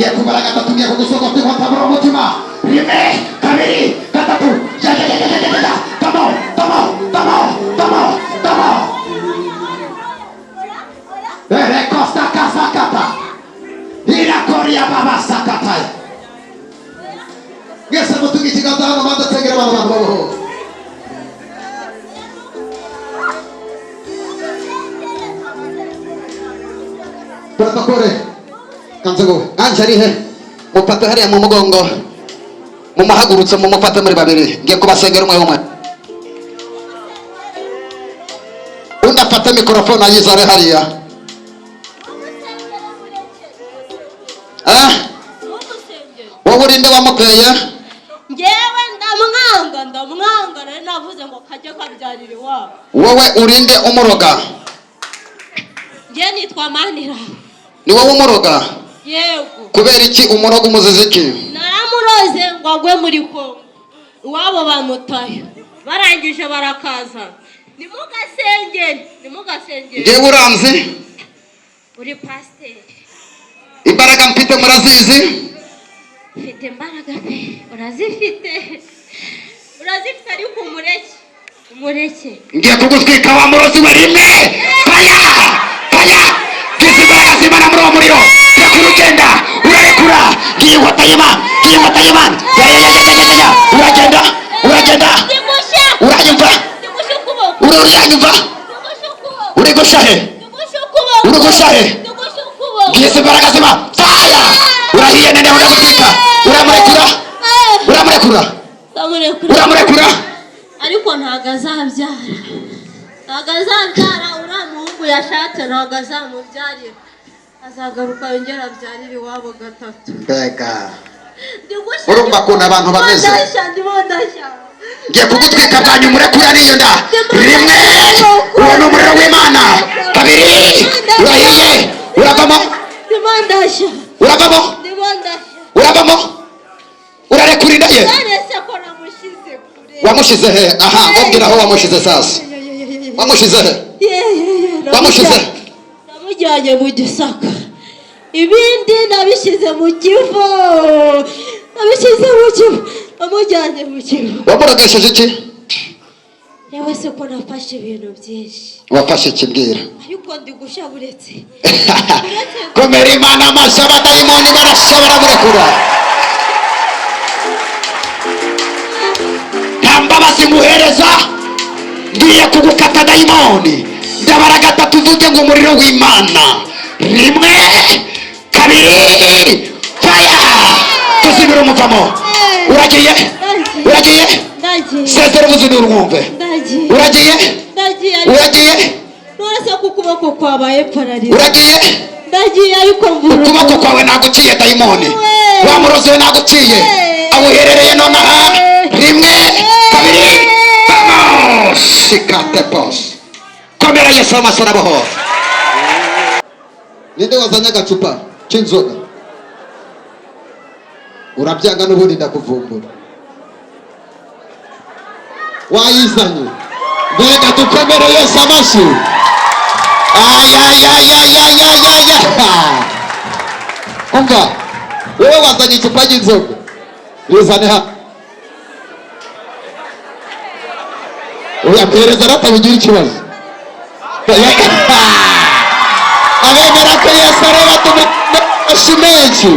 Ngiye kubara gatatu, ngiye kugusogota inkota muri umutima. Rimwe, kabiri, gatatu. Ya ya ya ya ya ya ya. Tamo, tamo, tamo, tamo, tamo. Erekosta kasakata. Irakoria baba sakataya. Mwese mutunge ikiganza hano, banza nsengera bano bantu babohowe. Protokole kanze ngo anje ari he? Mufate hariya mu mugongo, mumuhagurutse, mumufate muri babiri. Ngiye kubasengera umwe umwe. Undi afate mikorofone ayizare hariya. Ah, wowe urinde wamuteye? Ngewe ndamwanga, ndamwanga. Nari navuze ngo kajye kabyarira iwabo. Wowe urinde umuroga? Ngewe nitwa Manira. Ni wowe umuroga? Yego. Kubera iki umuroga? Umuzizi iki? Naramuroze ngo agwe muri Kongo iwabo, bamutayo, barangije barakaza. Nimugasengere, nimugasengere. Ngewe uranzi? Uri pasiteri. Imbaraga mfite murazizi? Ufite imbaraga pe, urazifite, urazifite, ariko umureke, umureke. Ngiye kugutwika wa murozi we. Rimwe, faya, faya! Ngize imbaraga z'Imana muri uwo muriro. Rekura, ugenda urarekura. Ngiye inkota y'Imana, ngiye inkota y'Imana. Ya ya ya ya ya ya ya! Uragenda, uragenda. Ndigushya. Uranyumva? Ndigushya ukuboko. Uri, uranyumva? Ndigushya ukuboko. Uri gusha he? Ndigushya ukuboko. Uri gusha he? Ndigushya ukuboko. Ngize imbaraga z'Imana, faya! Urahiye nene, uragutwika. Uramurekura, uramurekura. Ndamurekura. Uramurekura. Ariko ntabwo azabyara, ntabwo azabyara. Uriya muhungu yashatse ntabwo azamubyarira, azagaruka yongera abyarire iwabo gatatu. Mbega! Ndigushya. Urumva ukuntu abantu bameze? Ndashya, ndimo ndashya. Ngiye kugutwika bwa nyuma, urekura n'iyo nda. Rimwe, uwo ni umuriro w'Imana. Kabiri, urahiye, uravamo. Ndimo ndashya. Uravamo. Ndimo ndashya. Uravamo, urarekura inda ye. None se ko namushyize kure? Wamushyize he? Aha, mbwira aho wamushyize sasa. Wamushyize he? Wamushyize? Namujyanye mu Gisaka, ibindi nabishyize mu Kivu, nabishyize mu Kivu, namujyanye mu Kivu. Wamurogesheje iki? Yewe se ko nafashe ibintu byinshi. Wafashe iki? Mbwira. Ariko ndi gushya, buretse. Komera Imana amashyi. Abadayimoni barashya, baramurekura. Nta mbabazi nguhereza, ngiye kugukata dayimoni. Ndabara gatatu, uvuge ngo umuriro w'Imana. Rimwe, kabiri, faya! Tuzibira umuvamo. Uragiye, uragiye. Ndagiye. Sezera ubuzima, urwumve. Ndagiye. Uragiye. Ndagiye ariko. Uragiye. None se ko ukuboko kwabaye parariza? Uragiye. Ndagiye ariko mvura. Ukuboko kwawe naguciye, dayimoni. Wa murozi we naguciye, aho uherereye nonaha. Rimwe, kabiri, vamos! Sikate pos. Komera Yesu amashyi, arabohora. Ninde wazanye agacupa k'inzoga? Urabyanga n'ubundi ndakuvumbura. Wayizanye? Mbega! Dukomere Yesu amashyi. Ayayayayayayaya! Umva, wowe wazanye icupa ry'inzoga, rizane hano. Oya, mpereza ratabigira ikibazo. Abemera ko Yesu areba, tumumashi menshi.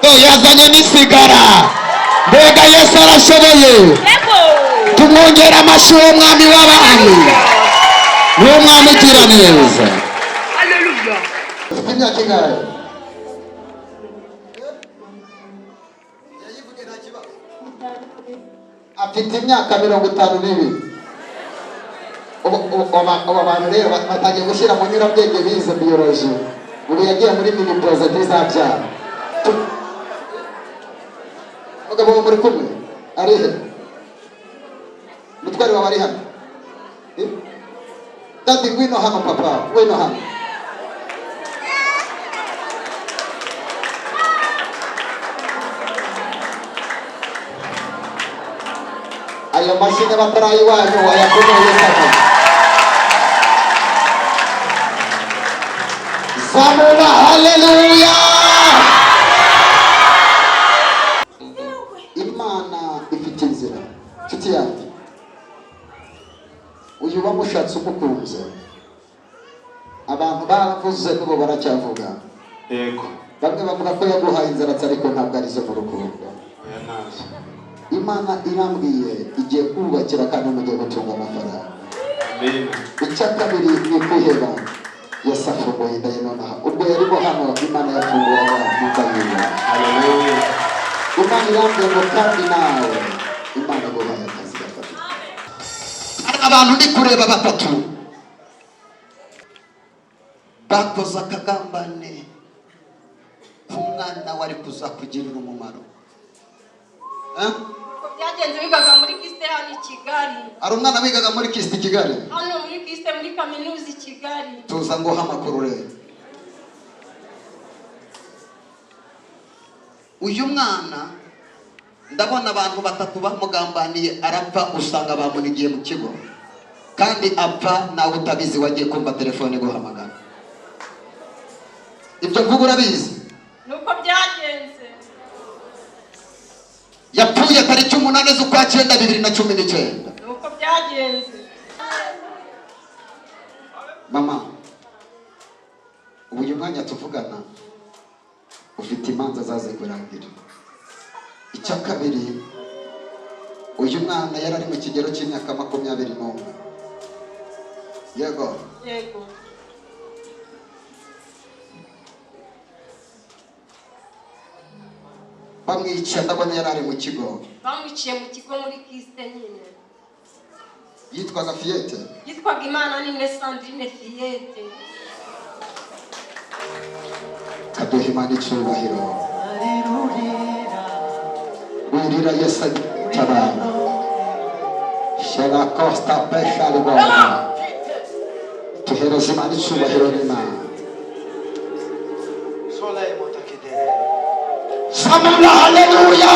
Yazanye n'isigara. Mbega, Yesu arashoboye! Tumwongera amashyi. Uwo mwami w'abami niwo mwami ugira neza. Ufite imyaka ingahe? Yayivuge, nta kibazo. Afite imyaka 52. Ubu abantu rero batangiye gushyira mu nyurabwenge bize biyoloji. Ubu yagiye muri ménopause, ntizabyara. Mugabo wo muri kumwe ari he? Umutware wawe ari hano? Eh? Daddy, ngwino hano. Papa, ngwino hano. Ayo mashini batarayiwanyu wayakomeye sana. Zamura haleluya. Imana ifite inzira. Nshuti yanjye, uyu wamushatse umukunze, abantu baravuze n'ubu baracyavuga. Yego. Bamwe bavuga ko yaguhaye inzara, ariko ntabwo arizo mu rukundo. Oya, ntazo. Imana irambwiye igiye kubakira kandi mugiye gutunga amafaranga. Amen. Icya kabiri ni kwiheba. Yesu afunguye inda ye nonaha. Ubwo yarimo hano, Imana yafunguraga mu nda yiwe. Haleluya. Imana irambwiye ngo kandi nawe Imana iguhaye akazi gafatika. Hari abantu ndi kureba batatu bakoze akagambane ku mwana wari kuzakugirira umumaro. Eh? Uko byagenze, wigaga muri KIST hano i Kigali. Hari umwana wigaga muri KIST i Kigali. Hano muri KIST, muri kaminuza i Kigali. Tuza nguha amakuru rero. Uyu mwana ndabona abantu batatu bamugambaniye, arapfa, usanga bamunigiye mu kigo, kandi apfa nawe utabizi, wagiye kumva telefone guhamagara. Ibyo mvuga urabizi? Nuko byagenze. Yapfuye tariki 8 z'ukwa 9 2019. Nuko byagenze. Mama, ubu uyu mwanya tuvugana ufite imanza zaze kurangira. Icya kabiri, uyu mwana yari ari mu kigero cy'imyaka 21, yego? Yego. Bamwica ndabona yari ari mu kigo. Bamwiciye mu kigo muri KIST nyine. Yitwaga Fiyete? Yitwaga Imana nimwe Sandrine Fiyete. Kaduha Imana icyubahiro. Wirira, Yesu agitabara shera costa pesha ribona. Tuhereza Imana icyubahiro n'Imana. Zamura haleluya!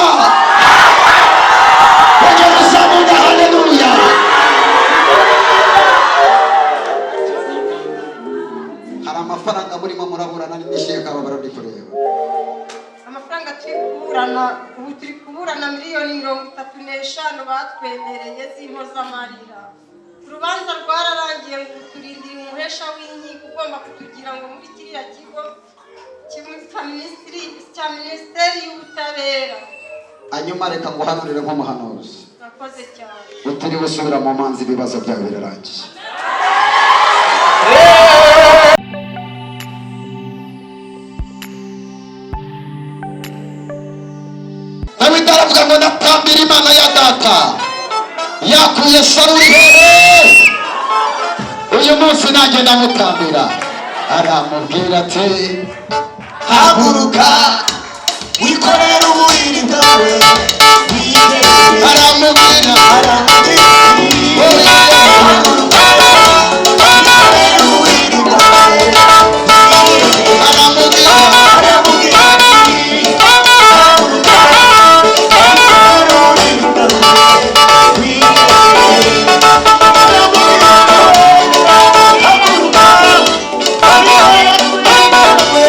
Ongera uzamura haleluya! Hari amafaranga murimo muraburana n'indishyi y'akababaro ndi kureba. Amafaranga turi kuburana ubu, turi kuburana miliyoni 35 batwemereye z'impozamarira. Urubanza rwararangiye, ngo turindiriye umuhesha w'inkiko ugomba kutugira ngo muri kiriya kigo cya minisitiri, cya Minisiteri y'Ubutabera. Hanyuma reka nguhanurire nk'umuhanuzi. Urakoze cyane. Utiriwe usubira mu manza, ibibazo byawe birarangiye. Dawidi aravuga ngo natambira Imana ya data yakuye Sawuli hehe? Uyu munsi nanjye ndamutambira. Aramubwira ati: "Haguruka, wikorere uburiri bwawe wigendere." Aramubwira Aramubwira ati: "Haguruka, wikorere uburiri bwawe wigendere." Aramubwira. Aramubwira ati: "Haguruka, wikorere uburiri bwawe wigendere." Aramubwira ati: "Haguruka, wikorere uburiri bwawe."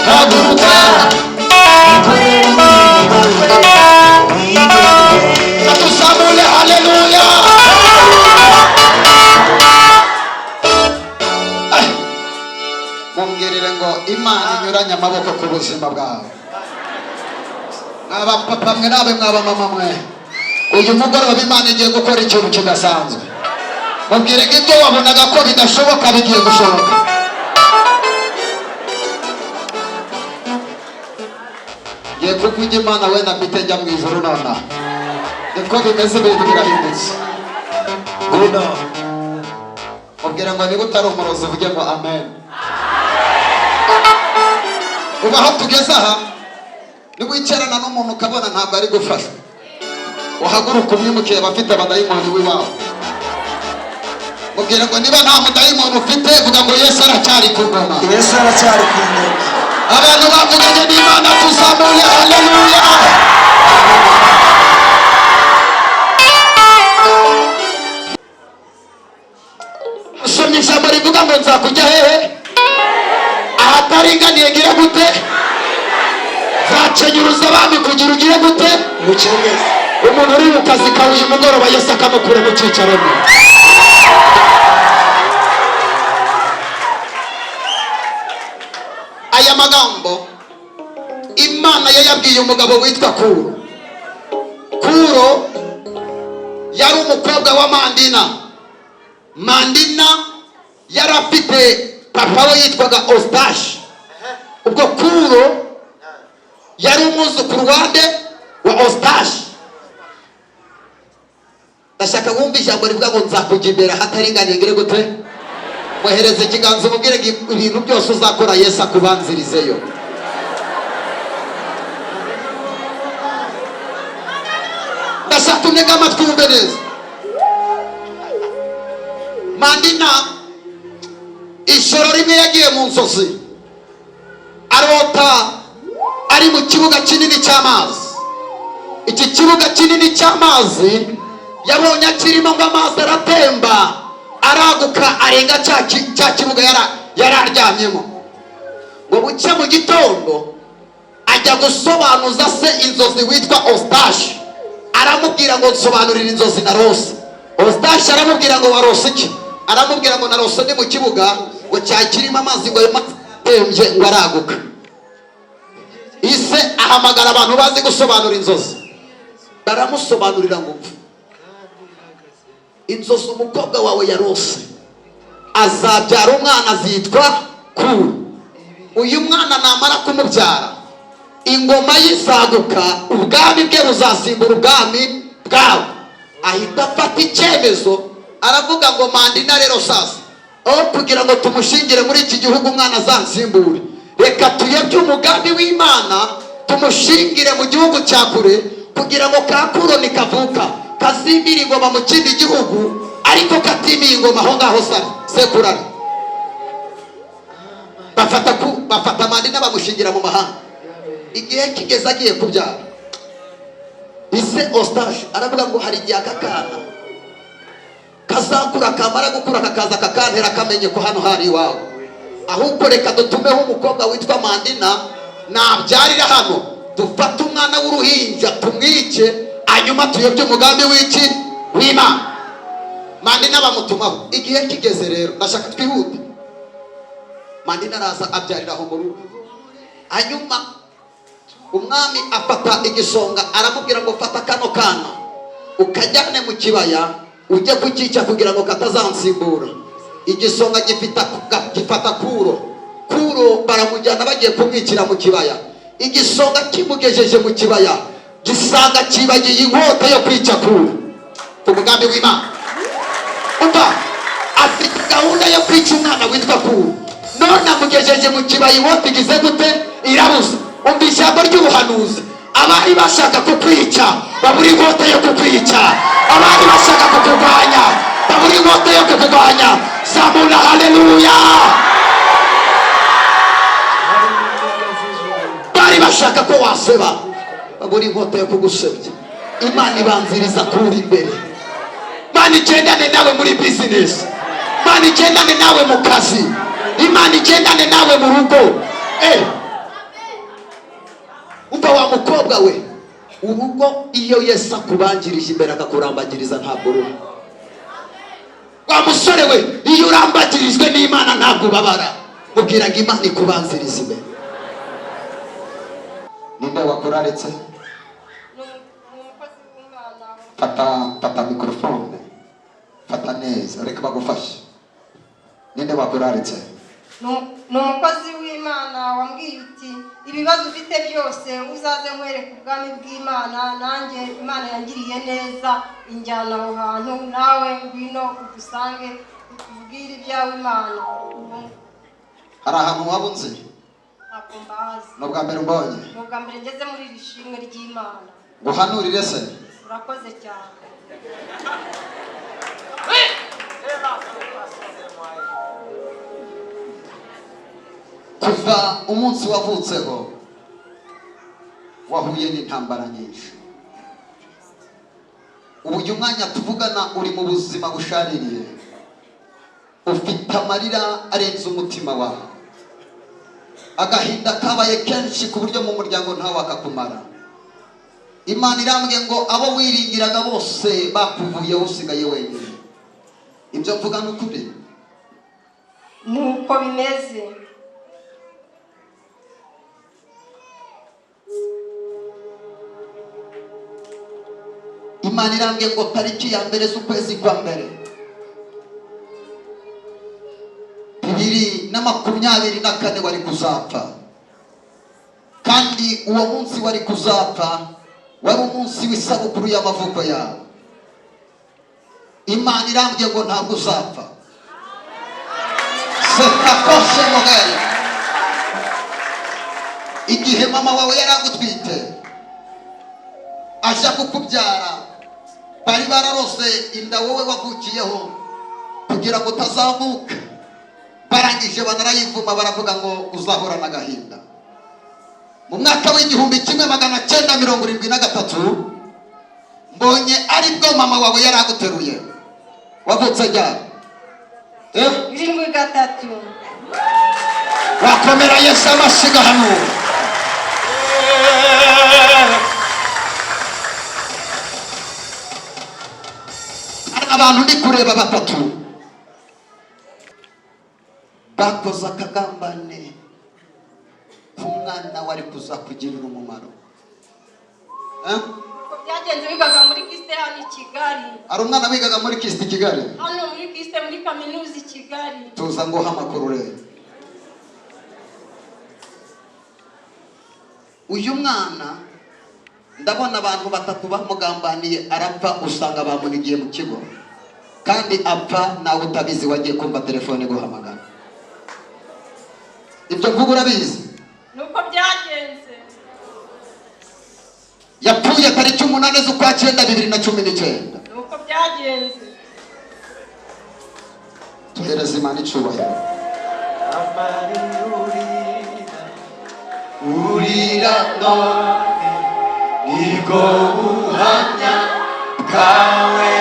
Haguruka. Tuzamure haleluya! Eh, mumbwirire ngo Imana inyuranye amaboko ku buzima bwawe. Mwaba papa mwe nabe, mwaba mama mwe, uyu mugoroba Imana igiye gukora ikintu kidasanzwe. Mubwire ngo ibyo wabonaga ko bidashoboka bigiye gushoboka. Ngiye kuvuga Imana, wenda mpite njya mu ijoro nonaha. Niko bimeze, ibintu birahindutse. Ngwino. Mubwira ngo niba utari umurozi uvuge ngo amen. Ubu aho tugeze aha, niwicarana n'umuntu ukabona ntabwo ari gufashwa, uhaguruka umwimukiye, abafite abadayimoni w'iwabo. Mubwira ngo niba nta mudayimoni ufite, vuga ngo Yesu aracyari ku ngoma. Yesu aracyari ku ngoma. Abantu bavuganye n'Imana, tuzamuye haleluya! Nzakujya hehe ahataringaniye ngire gute? Nzakenyuruza abami kugira ugire gute? Ubukenyezi. Umuntu uri mu kazi kawe uyu mugoroba, Yesu akamukura mu cyicaramo. Aya magambo Imana yayabwiye umugabo witwa Kuro. Kuro yari umukobwa wa Mandina. Mandina yari afite papa we yitwaga Ostashi. Ubwo Kuro yari umwuzukuru wande? Wa Ostashi. Ndashaka wumva ijambo rivuga ngo nzakujya imbere ahataringaniye ngire gute? Mwohereze ikiganza umubwire ngo ibintu byose uzakora Yesu akubanzirizeyo. Ndashaka untege amatwi wumve neza. Mandina ijoro rimwe yagiye mu nzozi, arota ari mu kibuga kinini cy'amazi. Iki kibuga kinini cy'amazi yabonye akirimo ngo amazi aratemba araguka arenga cya kibuga yari aryamyemo. Ngo bucye mu gitondo ajya gusobanuza se inzozi witwa Ostashi, aramubwira ngo nsobanurire inzozi narose. Ostashi aramubwira ngo warose iki? Aramubwira ngo narose ndi mu kibuga ngo cyakirimo amazi, ngo ayo mazi atembye ngo araguka. Ise ahamagara abantu bazi gusobanura inzozi, baramusobanurira ngo upfa inzozi umukobwa wawe yarose, azabyara umwana azitwa Kuro. Uyu mwana namara kumubyara ingoma yizaguka, ubwami bwe buzasimbura ubwami bwawe. Ahita afata icyemezo aravuga ngo Mandina rero sasa, aho kugira ngo tumushingire muri iki gihugu umwana azansimbure, reka tuyobye umugambi w'Imana tumushingire mu gihugu cya kure, kugira ngo ka Kuro nikavuka kazimira ingoma mu kindi gihugu, ariko katimiye ingoma aho ngaho sekurari. Bafata Mandina bamushingira mu mahanga. Igihe kigeze agiye kubyara, ise Ostashi aravuga ngo hari igihe aka kana kazakura, kamara gukura kakaza kakantera kamenye ko hano hari iwawe, ahubwo reka dutumeho umukobwa witwa Mandina, nabyarira hano dufate umwana w'uruhinja tumwice, hanyuma tuyobye umugambi w'iki? W'Imana. Mandina bamutumaho. Igihe kigeze rero, ndashaka twihute. Mandina araza abyarira aho mu rugo. Hanyuma umwami afata igisonga aramubwira ngo fata kano kana ukajyane mu kibaya ujye kucyica kugira ngo katazansimbura. Igisonga gifata Kuro. Kuro baramujyana bagiye kumwicira mu kibaya. Igisonga kimugejeje mu kibaya gisanga kibagiye inkota yo kwica Kuro. Umugambi w'Imana umva, afite gahunda yo kwica umwana witwa Kuro, none amugejeje mu kibaya inkota igize gute? Irabuze. Umva ijambo ry'ubuhanuzi, abari bashaka kukwica babura inkota yo kukwica, abari bashaka kukurwanya babura inkota yo kukurwanya. Zamura haleluya. Bari bashaka ko waseba babura inkota yo kugusebya. Imana ibanziriza kuri imbere. Imana igendane nawe muri business, Imana igendane nawe mu kazi, Imana igendane nawe mu rugo. Umva wa mukobwa we, urugo iyo Yesu akubanjirije imbere akakurambagiriza ntabwo ruba. Wa musore we, iyo urambagirijwe n'Imana ntabwo ubabara. Mubwira ngo Imana ikubanziriza imbere. Ninde wakuraritse? Ni umukozi w'Imana. Fata mikorofone, fata neza, reka bagufashe. Ninde wakuraritse? Ni umukozi w'Imana wambwiye uti ibibazo ufite byose uzaze nkwereke ubwami bw'Imana, nanjye Imana yangiriye neza injyana aho hantu, nawe ngwino udusange utubwire ibyawe Imana. Hari ahantu waba unzi? Ntabwo mbazi. Ni ubwa mbere umbonye? Ni ubwa mbere ngeze muri iri shimwe ry'Imana. Guhanurire se? Urakoze cyane. Kuva umunsi wavutseho wahuye n'intambara nyinshi. Ubu uyu mwanya tuvugana uri mu buzima bushaririye. Ufite amarira arenze umutima wawe. Agahinda kabaye kenshi ku buryo mu muryango ntawe wakakumara. Imana irambwiye ngo abo wiringiraga bose bakuvuyeho, usigaye wenyine. Ibyo mvuga ni ukuri? Nuko bimeze. Imana irambwiye ngo tariki ya 1 z'ukwezi kwa mbere 2024 wari kuzapfa, kandi uwo munsi wari kuzapfa wari umunsi w'isabukuru y'amavuko yawe. Imana irambwiye ngo ntabwo uzapfa. Setakoshe mogaya. Igihe mama wawe yari agutwite aja kukubyara, bari bararose inda wowe wavukiyeho kugira ngo utazamuka. Barangije banarayivuma, baravuga ngo uzahorana agahinda. Mu mwaka w'1973 mbonye aribwo mama wawe yari aguteruye. Wavutse ryari? 73. Wakomera Yesu amashyiga hano. Hari abantu ndi kureba batatu bakoze akagambane k'umwana wari kuzakugirira umumaro. Uko byagenze, wigaga muri KIST hano i Kigali. Hari umwana wigaga muri KIST i Kigali? Hano muri KIST, muri kaminuza i Kigali. Tuza nguha amakuru rero. Uyu mwana ndabona abantu batatu bamugambaniye arapfa, usanga bamunigiye mu kigo, kandi apfa nawe utabizi, wagiye kumva telefone guhamagara. Ibyo mvuga urabizi? Nuko byagenze. Yapfuye tariki 8 z'ukwa cyenda 2019. Nuko byagenze. Tuhereze Imana icyubahiro. Urira none nibwo buhamya bwawe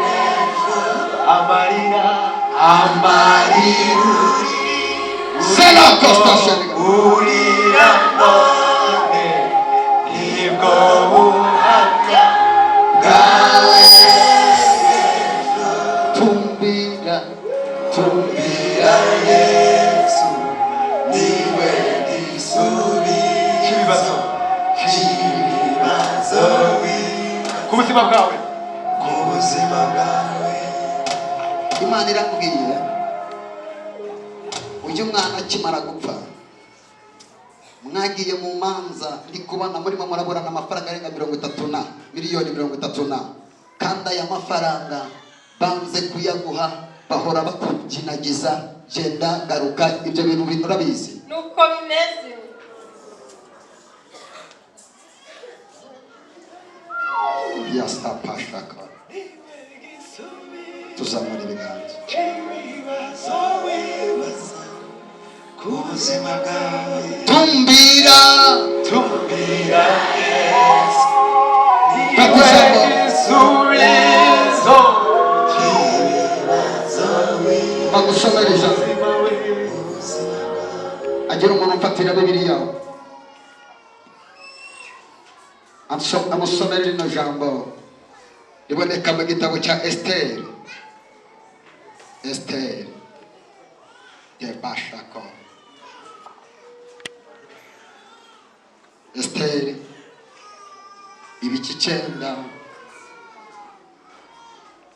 n'ejo. Amarira, amarira. Sela Costa Sheriga. Urira none nibwo buhamya bwawe. Tumbira, tumbira Yesu, niwe gisubizo cy'ibibazo Ku buzima bwawe. ku buzima bwawe. Imana iramubwiye, uyu mwana akimara gupfa mwagiye mu manza, ndi kubona murimo muraburana amafaranga arenga 30 na miliyoni 30 na, kandi aya mafaranga banze kuyaguha, bahora bakubyinagiza, genda garuka. Ibyo bintu bintu urabizi? Nuko bimeze. Yasitapashaka. Tuzamura ibiganza. Cy'ibibazo wibaza ku buzima bwawe. Tumbira. Tumbira Yesu, Fata niwe ijambo. gisubizo cy'ibibazo wibaza. Bagusomera ijambo. Agira umuntu umfatira Bibiliya, amusomere rino jambo riboneka mu gitabo cya Esiteri. Esiteri debashako. Esiteri ibice 9,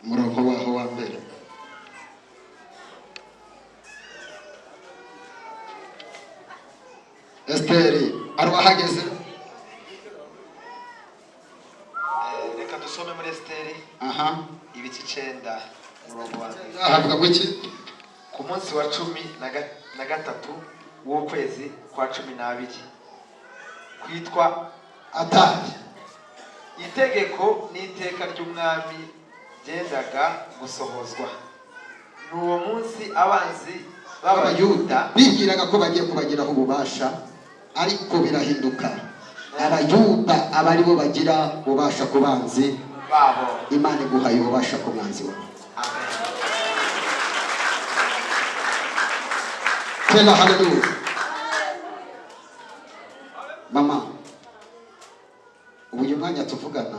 umurongo waho wa mbere. Esiteri, arwahageze? Reka dusome muri Esiteri ibice 9, umurongo wa mbere. Ahavuga ngo iki? Ku munsi wa 13 w'ukwezi kwa 12 kwitwa Atari. Itegeko n'iteka ry'umwami byendaga gusohozwa. Ni uwo munsi abanzi Abayuda b'Abayuda bibwiraga ko bagiye kubagiraho ububasha, ariko birahinduka, Abayuda aba aribo bagira ububasha ku banzi babo. Imana iguhaye ububasha ku mwanzi wawe. Amen. Tera haleluya. Mama, ubu uyu mwanya tuvugana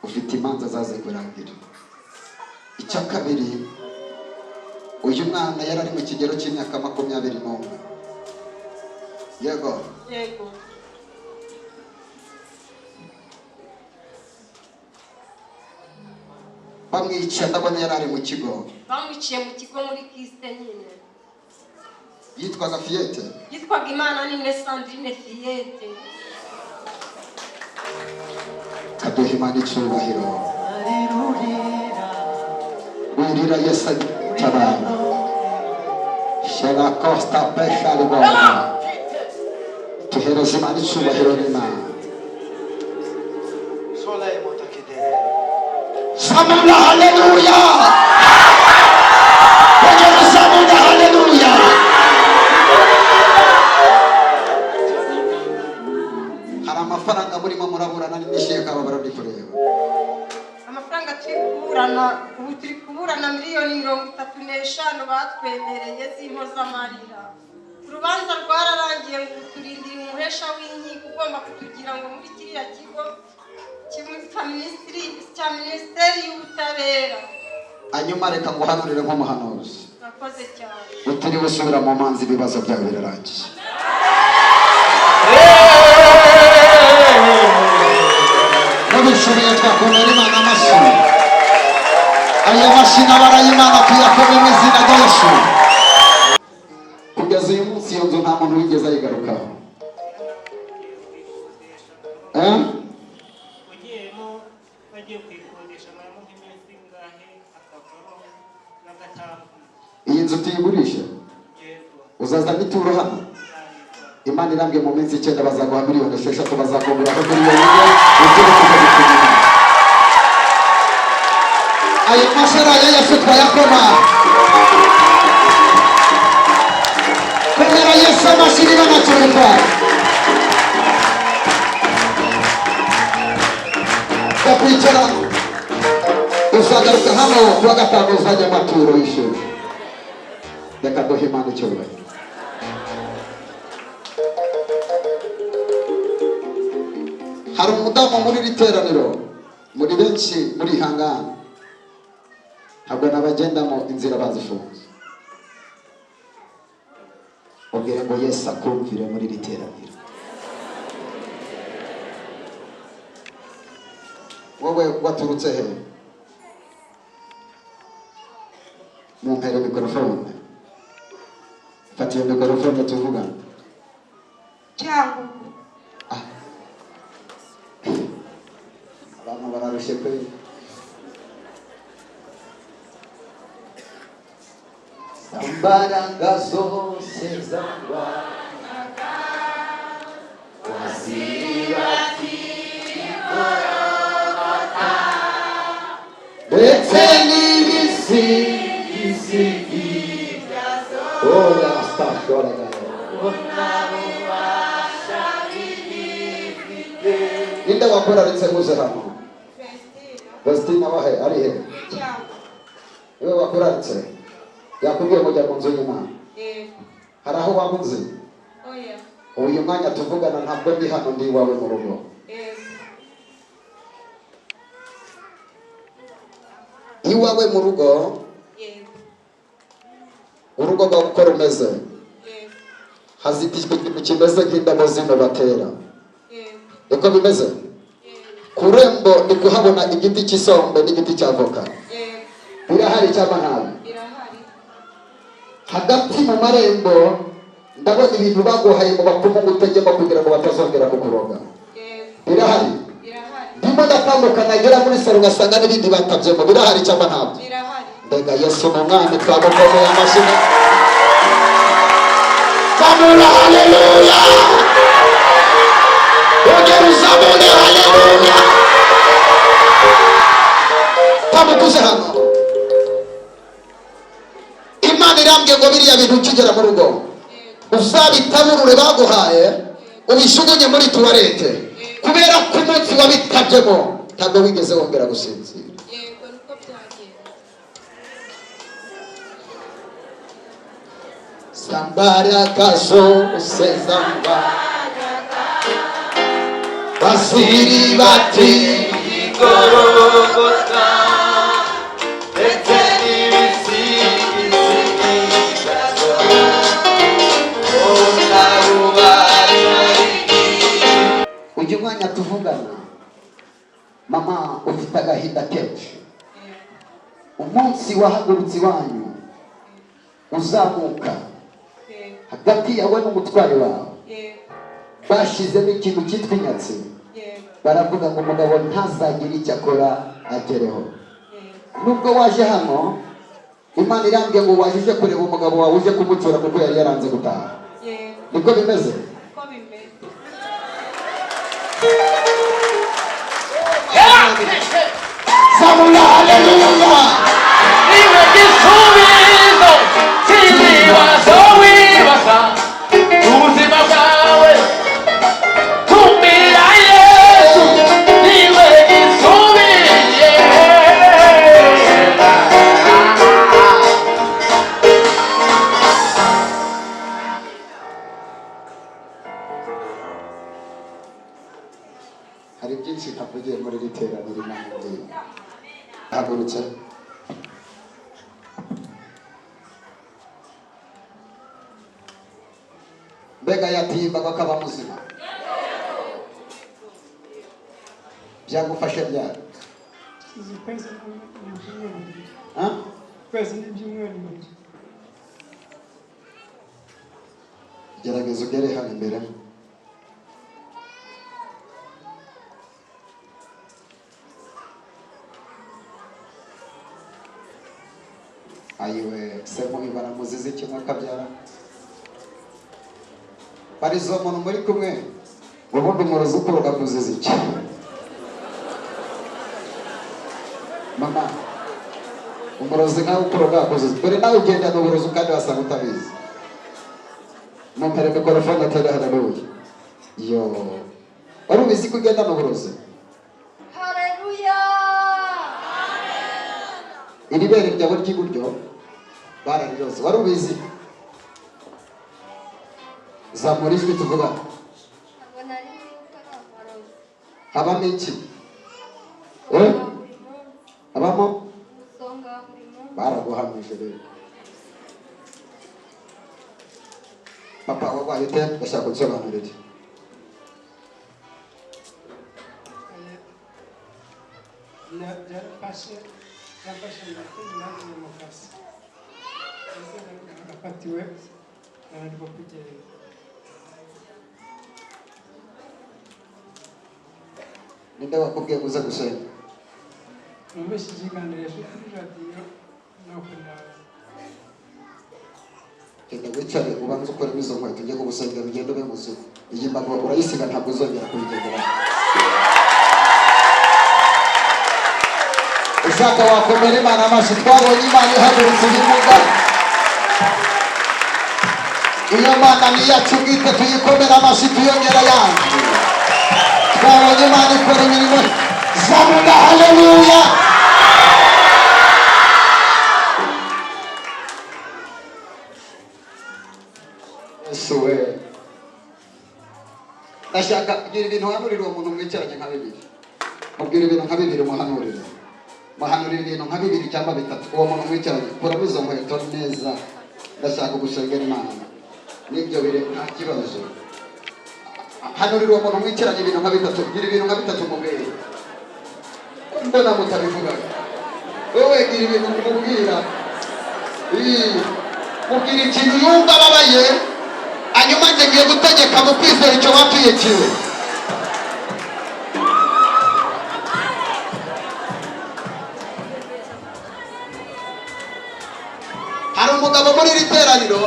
ufite imanza zaze kurangira. Icya kabiri, uyu mwana yari ari mu kigero cy'imyaka 21. Yego? Yego. Bamwica ndabona yari ari mu kigo. Bamwiciye mu kigo muri kisite nyine. Yitwaga Fiyete? Yitwaga Imana Nine Sandrine Fiyete. Kaduha Imana icyubahiro. Wirira, Yesu agitabara. Shera costa pesha ribona. Tuhereze Imana icyubahiro n'Imana. Soleil motakidere. Zamura haleluya. Ongera zamura haleluya. Hari amafaranga murimo muraburana n'indishyi y'akababaro ndi kureba. Amafaranga turi kuburana ubu, turi kuburana miliyoni 35 batwemereye z'impozamarira. Urubanza rwararangiye, ngo ubu turindiriye umuhesha w'inkiko ugomba kutugira ngo muri kiriya kigo cya cya minisiteri y'ubutabera. Hanyuma reka nguhanurire nk'umuhanuzi. Urakoze cyane. Utiriwe usubira mu manza, ibibazo byawe birarangiye. Mubishoboye twakomera Imana amashyi. Aya mashyi n'abara y'Imana tuyakome mu izina rya Yesu. Kugeza uyu munsi iyo nzu nta muntu wigeze ayigarukaho. Eh? Ugiyemo bagiye kuyikodesha amaramo nk'iminsi ingahe akavamo n'agatambwe. Iyi nzu tuyigurishe? Yego. Uzazana ituro hano? Nzabikora. Imana irambwiye mu minsi 9 bazaguha miliyoni 6, bazakongeraho miliyoni 1, ibyo tukabikugura. Ayo mashara ya Yesu twayakoma. Komera Yesu amashyi niba ntacyo bitwaye. Bakwicara, uzagaruka hano kuwa gatanu uzajya amaturo y'ishuri. Reka duhe Imana icyubahiro. Hari umudamu muri iri teraniro, muri benshi muri hangana, ntabwo nabagendamo inzira bazifunze. Ubwire ngo Yesu akumvire muri iri teraniro. Wowe waturutse he? Mumpere mikorofone. Fata iyo mikorofone tuvugana. Cyangugu. Abantu bararushye kweli. Imbaraga zose zangwa ndetse n'ibisigisigi oya stashoraga. Ninde wakoraritse muze hano? Vestina. Vestina wahe? Ari he? Cyangugu. Niwe wakuraritse, yakubwiye kujya mu nzu y'Imana? Yego. Hari aho waba uzi? Oya. Ubu uyu mwanya tuvugana ntabwo ndi hano, ndi iwawe mu rugo. Yego. Iwawe mu rugo? Yego. Urugo rwawe uko rumeze? Yego. Hazitijwe ikintu kimeze nk'indabo zino batera. Yego. Niko bimeze? Yego. Ku rembo ndi kuhabona igiti cy'isombe n'igiti cya voka. Yego. Birahari cyangwa ntabwo? Birahari. Hagati mu marembo ndabona ibintu baguhaye ngo bapfumu utegemo kugira ngo batazongera kukuroga. Yego. Birahari? Birahari. Ndimo ndatambuka nagera muri salo ngasanga n'ibindi batabyemo. Birahari cyangwa ntabwo? Birahari. Mbega Yesu ni umwami! Twamukomeye amashyi. Zamura haleluya, ongera uzamure haleluya. Tamukuze hano. Imana irambwiye ngo biriya bintu ukigera mu rugo uzabitaburure baguhaye, ubishugunye muri toilette, kubera ko umunsi wabitabyemo ntabwo wigeze wongera gusinzira. Yego, niko byagenze. Zambaraga zose zambaraga Basiri bati Igorogota ndetse n'ibisigisigi byazo Uyu mwanya tuvugana, mama, ufite agahinda kenshi. Umunsi wahagurutse iwanyu uzamuka, hagati yawe n'umutware wawe bashyizemo ikintu cyitwa inyatsi, baravuga ngo umugabo ntazagire icyo akora agereho. Nubwo waje hano, Imana irambwiye ngo waje uje kureba umugabo wawe, uje kumucyura kuko yari yaranze gutaha. Niko bimeze? Uko bimeze. Zamura haleluya! Niwe gisubizo cy'ibibazo wibaza ubuzima bwawe, tumira Yesu, niwe gisubizo. Hari byinshi ntavugiye muri iri teraniro. Imana ngiye hagurutse. Mbega yatimbaga akaba muzima! Byagufashe byari? Izi ukwezi n'ibyumweru 2. Ha? Ukwezi n'ibyumweru 2. Gerageza ugere hano imbere. Ayiwe, se mubi baramuziza kimwe akabyara barizo umuntu muri kumwe. Ubundi umurozi ukoroga kuziza iki? Mama, umurozi nkawe ukoroga kuziza, dore nawe ugendana uburozi kandi wasanga utabizi. Mumpere mikorofone atere haleluya. Yo, wari ubizi ko ugendana uburozi? Haleluya! Iri bere ryawe ry'iburyo barariroze, wari ubizi? Zamura ijwi tuvugane. Ntabwo nari nzi ko ari amarozi. Habamo iki? Eh? Buri munsi. Habamo Umusonga wa buri munsi. Baraguhamije rero. Papa, wabaye ute? Ndashaka kunsobanurira. Byarafashe, byafashe nanjye mu kazi, ese nafatiwe nananirwa kugenda. Ninde wakubwiye ngo uze gusenga? Numvise ikiganiro ejo kuri radiyo, nuko ndaza. Genda wicare, ubanze ukuremo izo nkweto, ujye kugusengera, ugende ube muzima. Iyi mbago urayisiga, ntabwo uzongera kuyigenderaho. Ushaka wakomera Imana amashyi. Twabonye Imana ihagurutse ibimuga. Iyo Mana ni iyacu bwite, tuyikomera amashyi, tuyongera ayandi. Twabonye Imana ikora imirimo. Zamura haleluya! Yesu we! Ndashaka kugira ibintu uhanurira uwo muntu mwicaranye nka bibiri. Mubwira ibintu nka bibiri, muhanurire, muhanurira ibintu nka bibiri cyangwa bitatu uwo muntu mwicaranye. Kuramo izo nkweto neza, ndashaka gusengera Imana n'ibyo bire, nta kibazo. Hanurira uwo muntu mwicaranye ibintu nka bitatu, gira ibintu nka bitatu mubwira. Mbona mutabivugaga. Wowe gira ibintu umubwira. Ii, mubwira ikintu yumva ababaye, hanyuma njye ngiye gutegeka mu kwizera icyo watuye kiwe. Hari umugabo muri iri teraniro,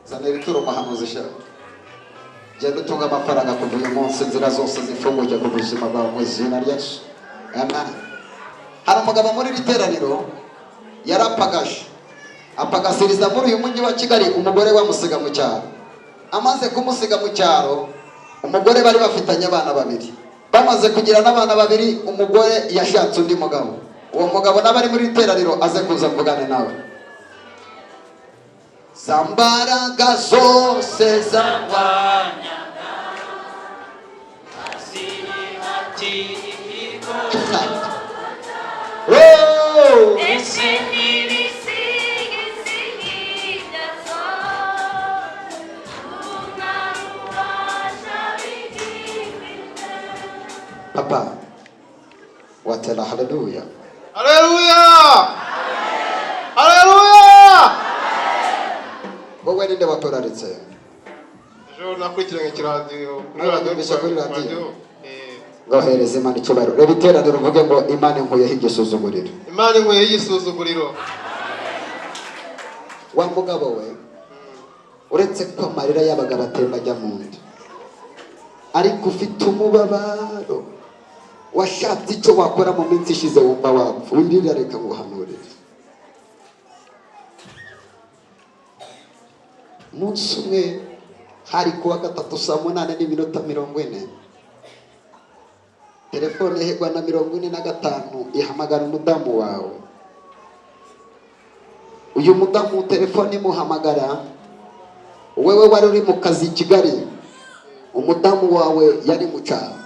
zana ibituro, umuhanuzi shaka. Genda utunga amafaranga kuva uyu munsi, inzira zose zifunguye ku buzima bwawe mu izina rya Yesu, amen. Hari umugabo muri iri teraniro yarapagaje, apagasiriza muri uyu mujyi wa Kigali, umugore bamusiga mu cyaro. Amaze kumusiga mu cyaro, umugore bari bafitanye abana babiri. Bamaze kugira n'abana babiri, umugore yashatse undi mugabo. Uwo mugabo n'abari muri iteraniro aze kuza mvugane nawe. Zambaraga zose zarwanyaga Oh! Papa, watela haleluya. Haleluya! Haleluya! Wowe ninde wakoraritse? Ejo nakurikiranye kiradiyo kuri Nawe radiyo. wumvise kuri radiyo? Eh, Ngohereza Imana icyubahiro. Reba iteraniro uvuge ngo Imana inkuyeho igisuzuguriro. Imana inkuyeho igisuzuguriro. Wa mugabo we, uretse ko amarira y'abagabo atemba ajya mu nda, ariko ufite umubabaro, washatse icyo wakora mu minsi ishize wumva wapfa. Wirira, reka nguhanurire. Umunsi umwe hari kuwa gatatu 8:40, telefone ihegwa na 45 ihamagara umudamu wawe. Uyu mudamu telefone imuhamagara, wewe wari uri mu kazi i Kigali, umudamu wawe yari mu cyaro.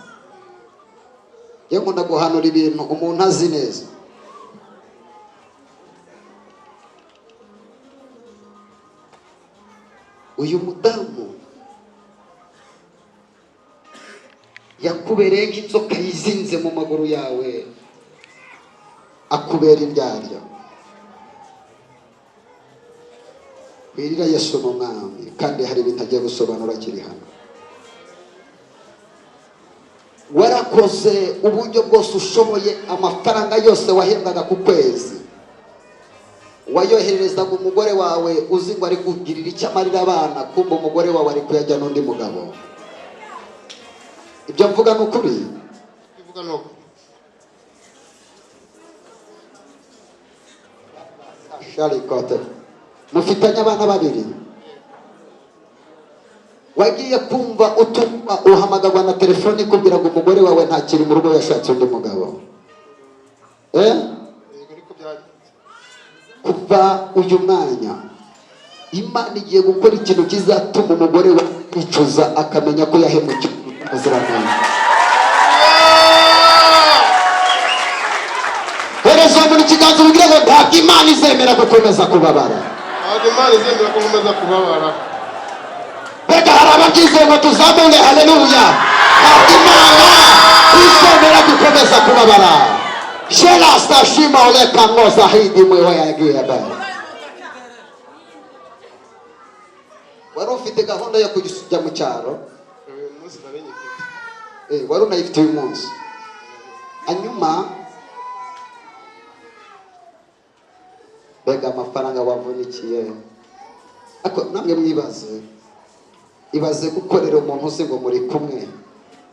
Yewe, nkunda guhanura ibintu umuntu azi neza. Uyu mudamu yakubereye nk'inzoka yizinze mu maguru yawe, akubera indyarya. Wirira, Yesu ni umwami, kandi hari ibintu agiye gusobanura akiri hano. Warakoze uburyo bwose ushoboye, amafaranga yose wahembwaga ku kwezi wayohererezaga umugore wawe, uzi ngo ari kugirira icyo amarira abana, kumva umugore wawe ari kuyajya n'undi mugabo. Ibyo mvuga ni ukuri? Ivuga ni uko. Sharikote, mufitanye abana babiri. Wagiye kumva utumva uhamagarwa na telefone ikubwira ngo umugore wawe ntakiri mu rugo, yashatse undi mugabo, eh? Yego, niko byagenze. Kuva uyu mwanya Imana igiye gukora ikintu kizatuma umugore we yicuza, akamenya ko yahemukiye umuziranenge. Hereza uwo muntu ikiganza, umubwire ngo ntabwo Imana izemera gukomeza kubabara. Ntabwo Imana izemera ko nkomeza kubabara. Reka, hari ababyizeye ngo tuzamure haleluya. Ntabwo Imana izemera gukomeza kubabara. Sherasta shima oleka ngoza hidi mwewe yagiye ba. Wari ufite gahunda yo kujya mu cyaro? Uyu munsi nari nyifite. Wari unayifite uyu munsi. Hanyuma mbega amafaranga wavunikiye! Ariko namwe mwibaze, ibaze gukorera umuntu uzi ngo muri kumwe,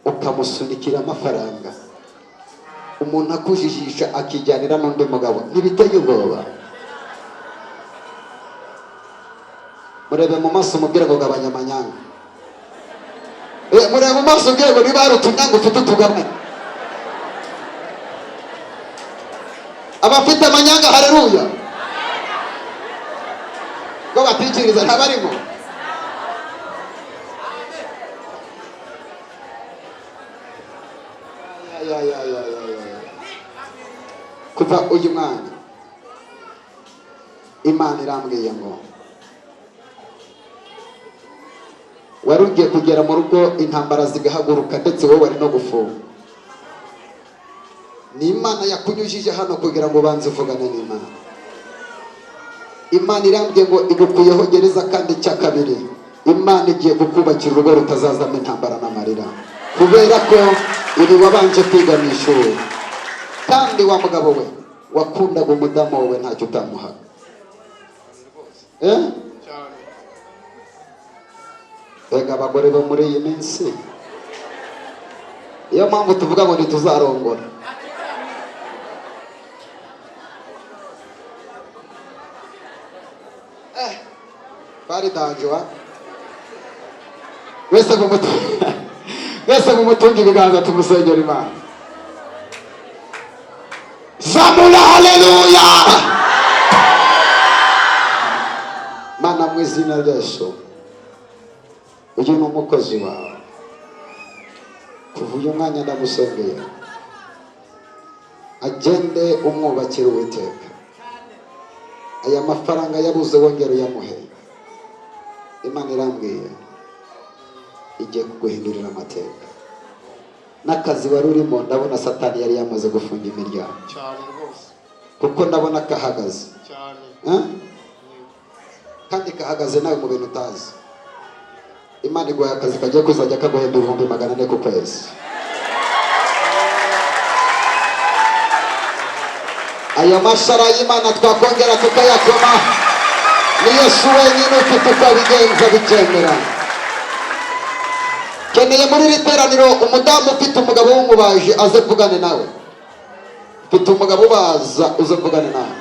ukamusunikira amafaranga, umuntu akujijisha akijyanira n'undi mugabo. Ntibiteye ubwoba? Murebe mu maso umubwire ngo gabanya amanyanga. Murebe mu maso ubwire ngo niba hari utunyanga ufite utugabanye. Abafite amanyanga, haleluya! Ko batikiriza, ntabarimo. Ya, ya, ya, ya, ya, ya. Kuva uyu mwanya Imana irambwiye ngo wari ugiye kugera mu rugo intambara zigahaguruka, ndetse wowe wari no gufunga. Ni Imana yakunyujije hano kugira ngo ubanze uvugane n'Imana. Imana irambwiye ngo igukuyeho gereza, kandi icya kabiri Imana igiye kukubakira urugo rutazazamo intambara n'amarira, kubera ko ibi wabanje kwiga mu ishuri. Kandi wa mugabo we, wakundaga umudamu wawe, ntacyo utamuhaga, eh? Cyane. Mbega abagore bo muri iyi minsi! Niyo mpamvu tuvuga ngo ntituzarongora. Bari danger wa. Mwese mumutunge ibiganza, tumusengera Imana. Zamura. Izina rya Yesu, uyu ni umukozi wawe. Kuva uyu mwanya ndamusengeye, agende umwubakira Uwiteka. Aya mafaranga yabuze wongera uyamuhe. Imana irambwiye igiye kuguhindurira amateka. N'akazi wari urimo, ndabona Satani yari yamaze gufunga imiryango. Cyane rwose. Kuko ndabona kahagaze. Cyane. Eh? Kandi kahagaze nawe mu bintu utazi. Imana iguhaye akazi kagiye kuzajya kaguhemba 400,000 ku kwezi. Ayo mashara y'Imana twakongera tukayakoma. Ni Yesu wenyine ufite uko abigenza bikemera. Keneye muri iri teraniro umudamu ufite umugabo w'umubaji, aze mvugane nawe. Ufite umugabo ubaza, uze mvugane nawe.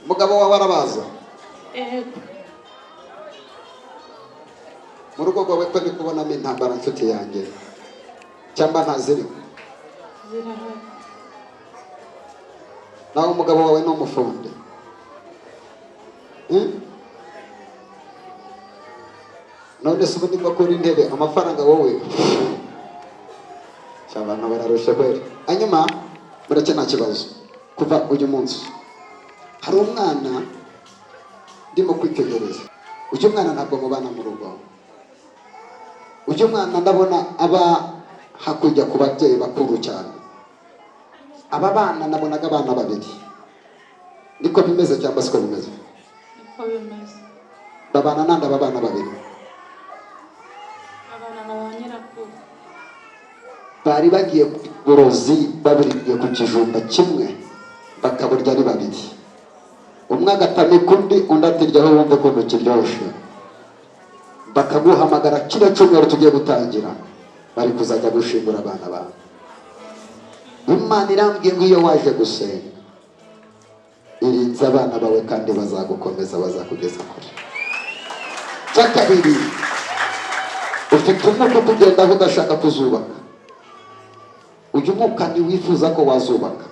Umugabo wawe arabaza? Yego. Mu rugo rwawe ko ndi kubonamo intambara, nshuti yanjye, cyangwa ntazirimo? Zirahari. Nawe umugabo wawe ni umufundi? None se ubundi ngo akora intebe, amafaranga wowe? Abantu bararusha kweri. Hanyuma mureke, nta kibazo. Kuva uyu munsi hari umwana ndimo kwitegereza. Uyu mwana ntabwo mubana mu rugo. Uyu mwana ndabona aba hakurya ku babyeyi bakuru cyane. Aba bana nabonaga abana babiri, niko bimeze cyangwa siko bimeze? Niko bimeze. Babana nande aba bana babiri? Babana na ba nyirakuru. Bari bagiye ku burozi, babiriye ku kijumba kimwe, bakaburya ari babiri. Umwe agatamika undi, undi atiryaho wumve ukuntu kiryoshye. Bakaguhamagara kiriya cyumweru tugiye gutangira, bari kuzajya gushingura abana bawe. Imana irambwiye ngo iyo waje gusenga irinze abana bawe, kandi bazagukomeza, bazakugeza kure. Cya kabiri, ufite umwuka ukugendaho udashaka kuzubaka. Uyu mwuka ntiwifuza ko wazubaka.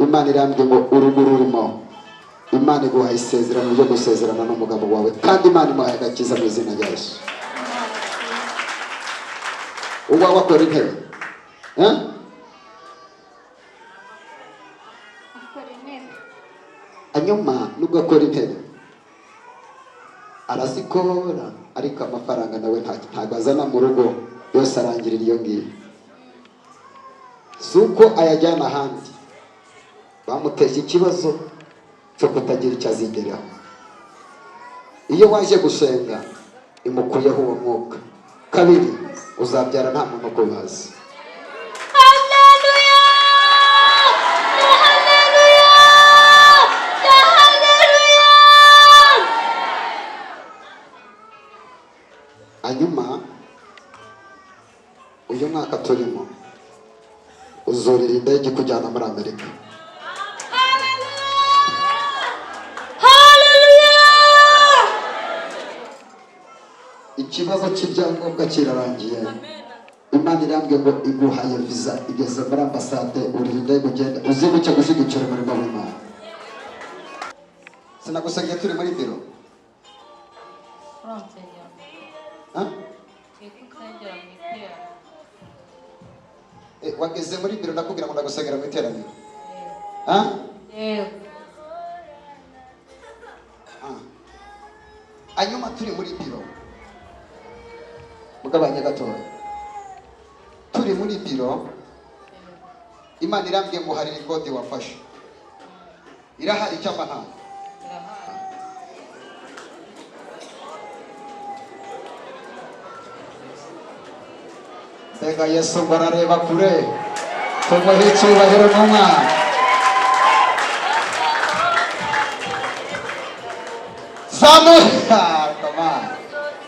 Imana irambwiye ngo urugo rurimo, Imana iguhaye isezerano ryo gusezerana n'umugabo wawe, kandi Imana imuhaye agakiza mu izina rya Yesu. Uwawe akora intebe, eh? Akora intebe. Hanyuma nubwo akora intebe arazikora, ariko amafaranga nawe ntabwo azana mu rugo, yose arangirira iyo ngiyo. Si uko ayajyana ahandi, bamuteje ikibazo cyo kutagira icyo azigeraho. Iyo waje gusenga imukuyeho uwo mwuka. Kabiri, uzabyara nta muntu ukubazi. Haleluya! Haleluya! Haleluya! Hanyuma uyu mwaka turimo uzurira indege ikujyana muri Amerika. Haleluya! Ikibazo cy'ibyangombwa kirarangiye. Imana irambwiye ngo iguhaye visa, igeze muri ambasade. Urira indege ugenda, uzibuke gushyigikira umurimo w'Imana. Sinagusengeye turi muri biro? Uransengera. Ah? Yego, nsengera mu iteraniro. Wageze muri biro ndakubwira ngo ndagusengera mu iteraniro. Ah? Yego. Ah. Hanyuma turi muri biro, mugabanye gatoya, turi muri biro, Imana irambwiye ngo hari record wafashe. Irahari cyangwa ntayo? Irahari. Mbega Yesu ngo arareba kure! Tumuhe icyubahiro n'umwana. Zamura, come on.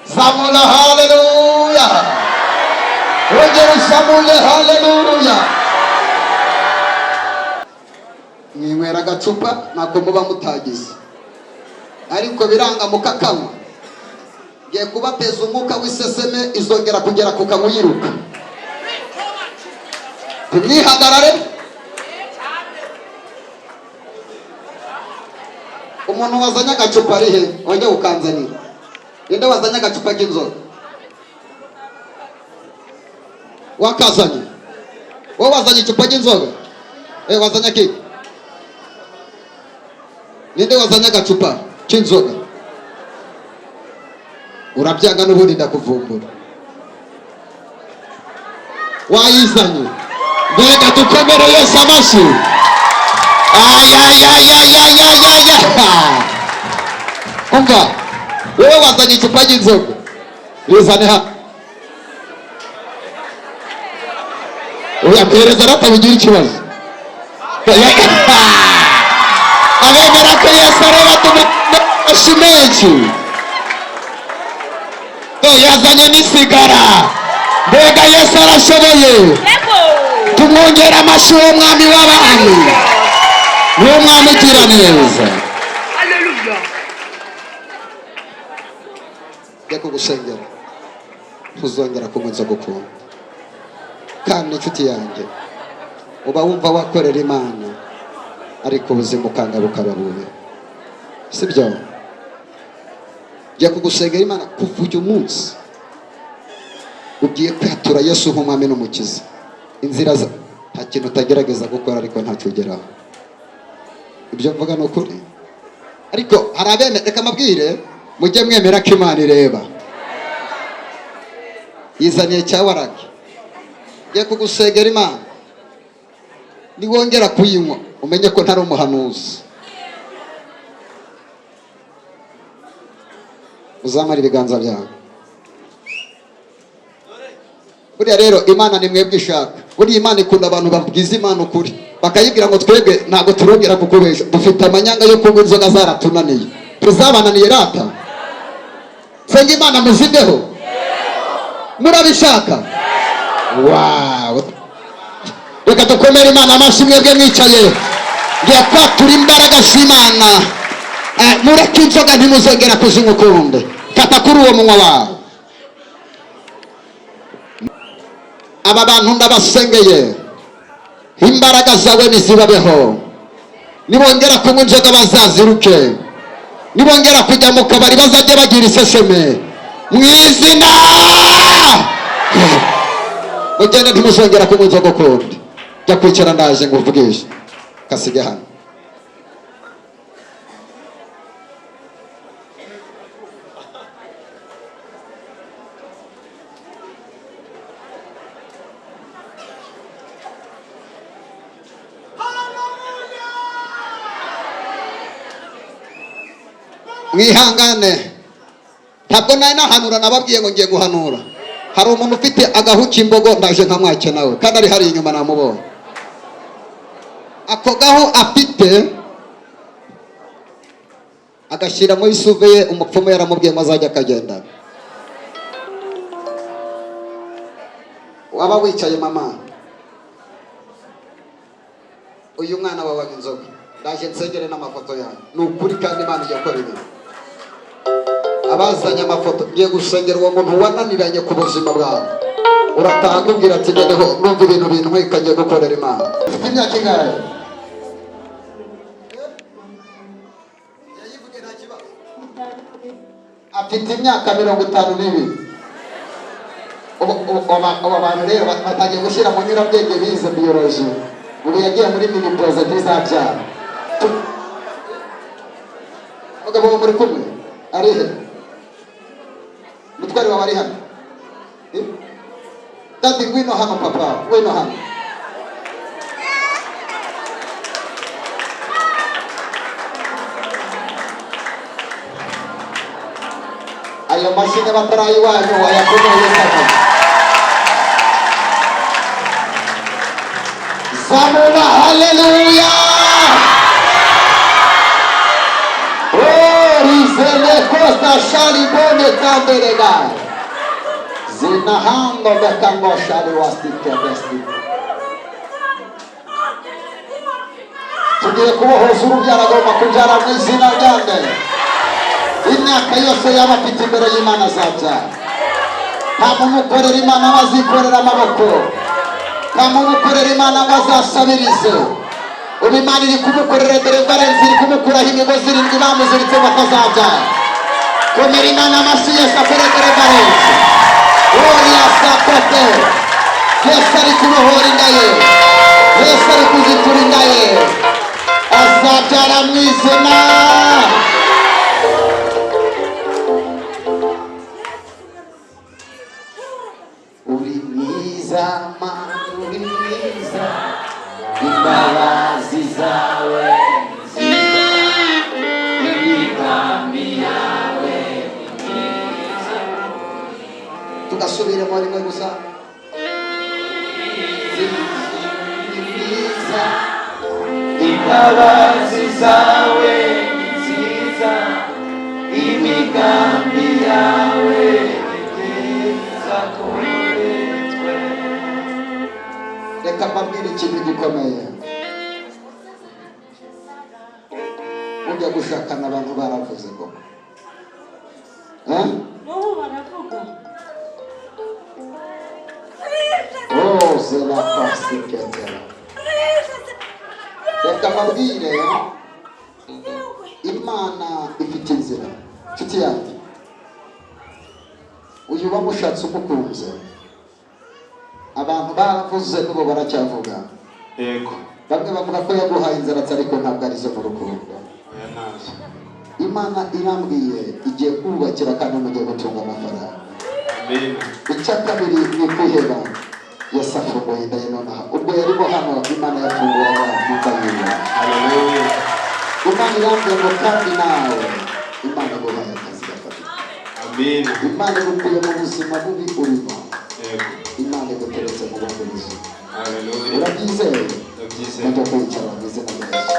Zamura haleluya, wongera uzamure haleluya. Mwinywera agacupa ntako muba mutagize, ariko biranga mukakanywa. Ngiye kubateza umwuka w'iseseme, izongera kugera ku kanywa yiruka. Ntimwihagarare. Umuntu wazanye agacupa ari he? Wajya ukanzanira. Ninde wazanye agacupa k'inzoga? Wakazanye? Wowe wazanye icupa ry'inzoga? Eh, wazanye kiki? Ninde wazanye agacupa k'inzoga? Urabyanga n'ubundi ndakuvumbura. Wayizanye? Mbega dukomere Yesu amashyi. Ayayayayayayaya! Umva, wowe wazanye icupa ry'inzoga, rizane hano. Oya, mpereza ratabigira ikibazo. Abemera ko Yesu areba, tumashyi menshi. Yazanye n'isigara. Mbega Yesu arashoboye! Tumwongera amashyi. Uwo mwami w'abami niwo mwami ugira neza. Njya kugusengera, ntuzongera kunywa inzoga ukundi. Kandi inshuti yanjye, uba wumva wakorera Imana, ariko ubuzima ukanga bukaba bubi, sibyo? Njya kugusengera Imana. Kuva uyu munsi ugiye kwatura Yesu nk'umwami n'umukiza. Inzira za nta kintu utagerageza gukora, ariko ntacyo ugeraho. Ibyo mvuga ni ukuri. Ariko hari abene, reka mabwire, mujye mwemera ko Imana ireba. Yizaniye cya waragi. Ngiye kugusengera Imana, niwongera kuyinywa umenye ko ntari umuhanuzi. Uzamara ibiganza byawe. Buriya rero Imana ni mwebwe ishaka. Buriya Imana ikunda abantu babwiza Imana ukuri, bakayibwira ngo twebwe ntabwo turongera kukubesha, dufite amanyanga yo kunywa inzoga zaratunaniye. Tuzabananiye rata. Senga Imana muziveho. Murabishaka? Wow! Reka dukomere Imana amashyi. Mwebwe mwicaye, ngiye kwatura imbaraga z'Imana. Mureke inzoga, ntimuzongera kuzinywa ukundi. Fata kuri uwo munwa wawe. Aba bantu ndabasengeye, imbaraga zawe nizibabeho. Nibongera kunywa inzoga bazaziruke, nibongera kujya mu kabari bazajye bagira iseseme mu izina. Mugende, ntimuzongera kunywa inzoga ukundi. Jya kwicara, ndaje ngo uvugishe. Kasige hano. Mwihangane, ntabwo nari nahanura. Nababwiye ngo ngiye guhanura. Hari umuntu ufite agahu k'imbogo, ndaje nkamwake nawe, kandi ari hari inyuma, namubonye. Ako gahu afite agashyira muri suve ye. Umupfumu yaramubwiye ngo azajya akagendana. Waba wicaye, mama, uyu mwana wawe anywa inzoga. Ndaje nsengere n'amafoto yawe. Ni ukuri, kandi Imana ijya gukora ibintu. Abazanye amafoto, ngiye gusengera uwo muntu wananiranye ku buzima bwawe. Urataha akubwira ati: "Noneho numva ibintu bintwika, ngiye gukorera Imana." Ufite imyaka ingahe? Yayivuge, nta kibazo. Afite imyaka 52. Ubu abantu rero batangiye gushyira mu nyurabwenge bize biyoloji. Ubu yagiye muri ménopause, ntizabyara. Mugabo muri kumwe ari he? Umutware wawe ari hano? Eh? Daddy, ngwino hano. Papa, ngwino hano. Ayo mashini batarayiwanyu wayakomeye sana. Zamura haleluya. Oh, rizele costa shalibone tambelega zinahando bekango shali wastike besti. Tugiye kubohoza urubyaro, agomba kubyara mu izina ryande. Imyaka yose yaba afite imbere y'Imana azabyara. Nta muntu ukorera Imana aba azikorera amaboko. Nta muntu ukorera Imana ngo azasabirize. Ubu Imana iri kumukorera deliverance, iri kumukuraho imigozi irindwi bamuziritse ngo atazabyara. Komera Imana amashyi. Yesu akore deliverance. Oriya sakote. Yesu ari kubohora inda ye, Yesu ari kuzitura inda ye, azabyara mu izina. Uri mwiza Mana, uri mwiza, imbabazi zawe ni nziza, imigambi yawe ni myiza. Tugasubiremo rimwe gusa. Uri mwiza, Imbabazi zawe ni nziza, imigambi yawe ni myiza kuri twe. Reka mbabwire ikintu gikomeye. Ujya gushakana, abantu baravuze koko. Eh? N'ubu baravuga. Oh, c'est la pasiketera. Reka mbabwire, Imana ifite inzira. Nshuti yanjye, uyu wamushatse umukunze, abantu baravuze, n'ubu baracyavuga. Yego. Bamwe bavuga ko yaguhaye inzara, ariko ntabwo arizo mu rukundo. Oya, ntazo. Imana irambwiye, igiye kubakira kandi mugiye gutunga amafaranga. Amen. Icya kabiri ni kwiheba. Yesu afunguye inda ye nonaha. Ubwo yarimo hano, Imana yafunguraga mu nda yiwe. Haleluya. Imana irambwiye ngo kandi nawe Imana iguhaye akazi gafatika. Amen. Imana igukuye mu buzima bubi urimo. Yego. Imana iguteretse mu bundi buzima. Haleluya. Urabyizeye? Ndabyizeye. Mujya kwicara mu izina rya Yesu.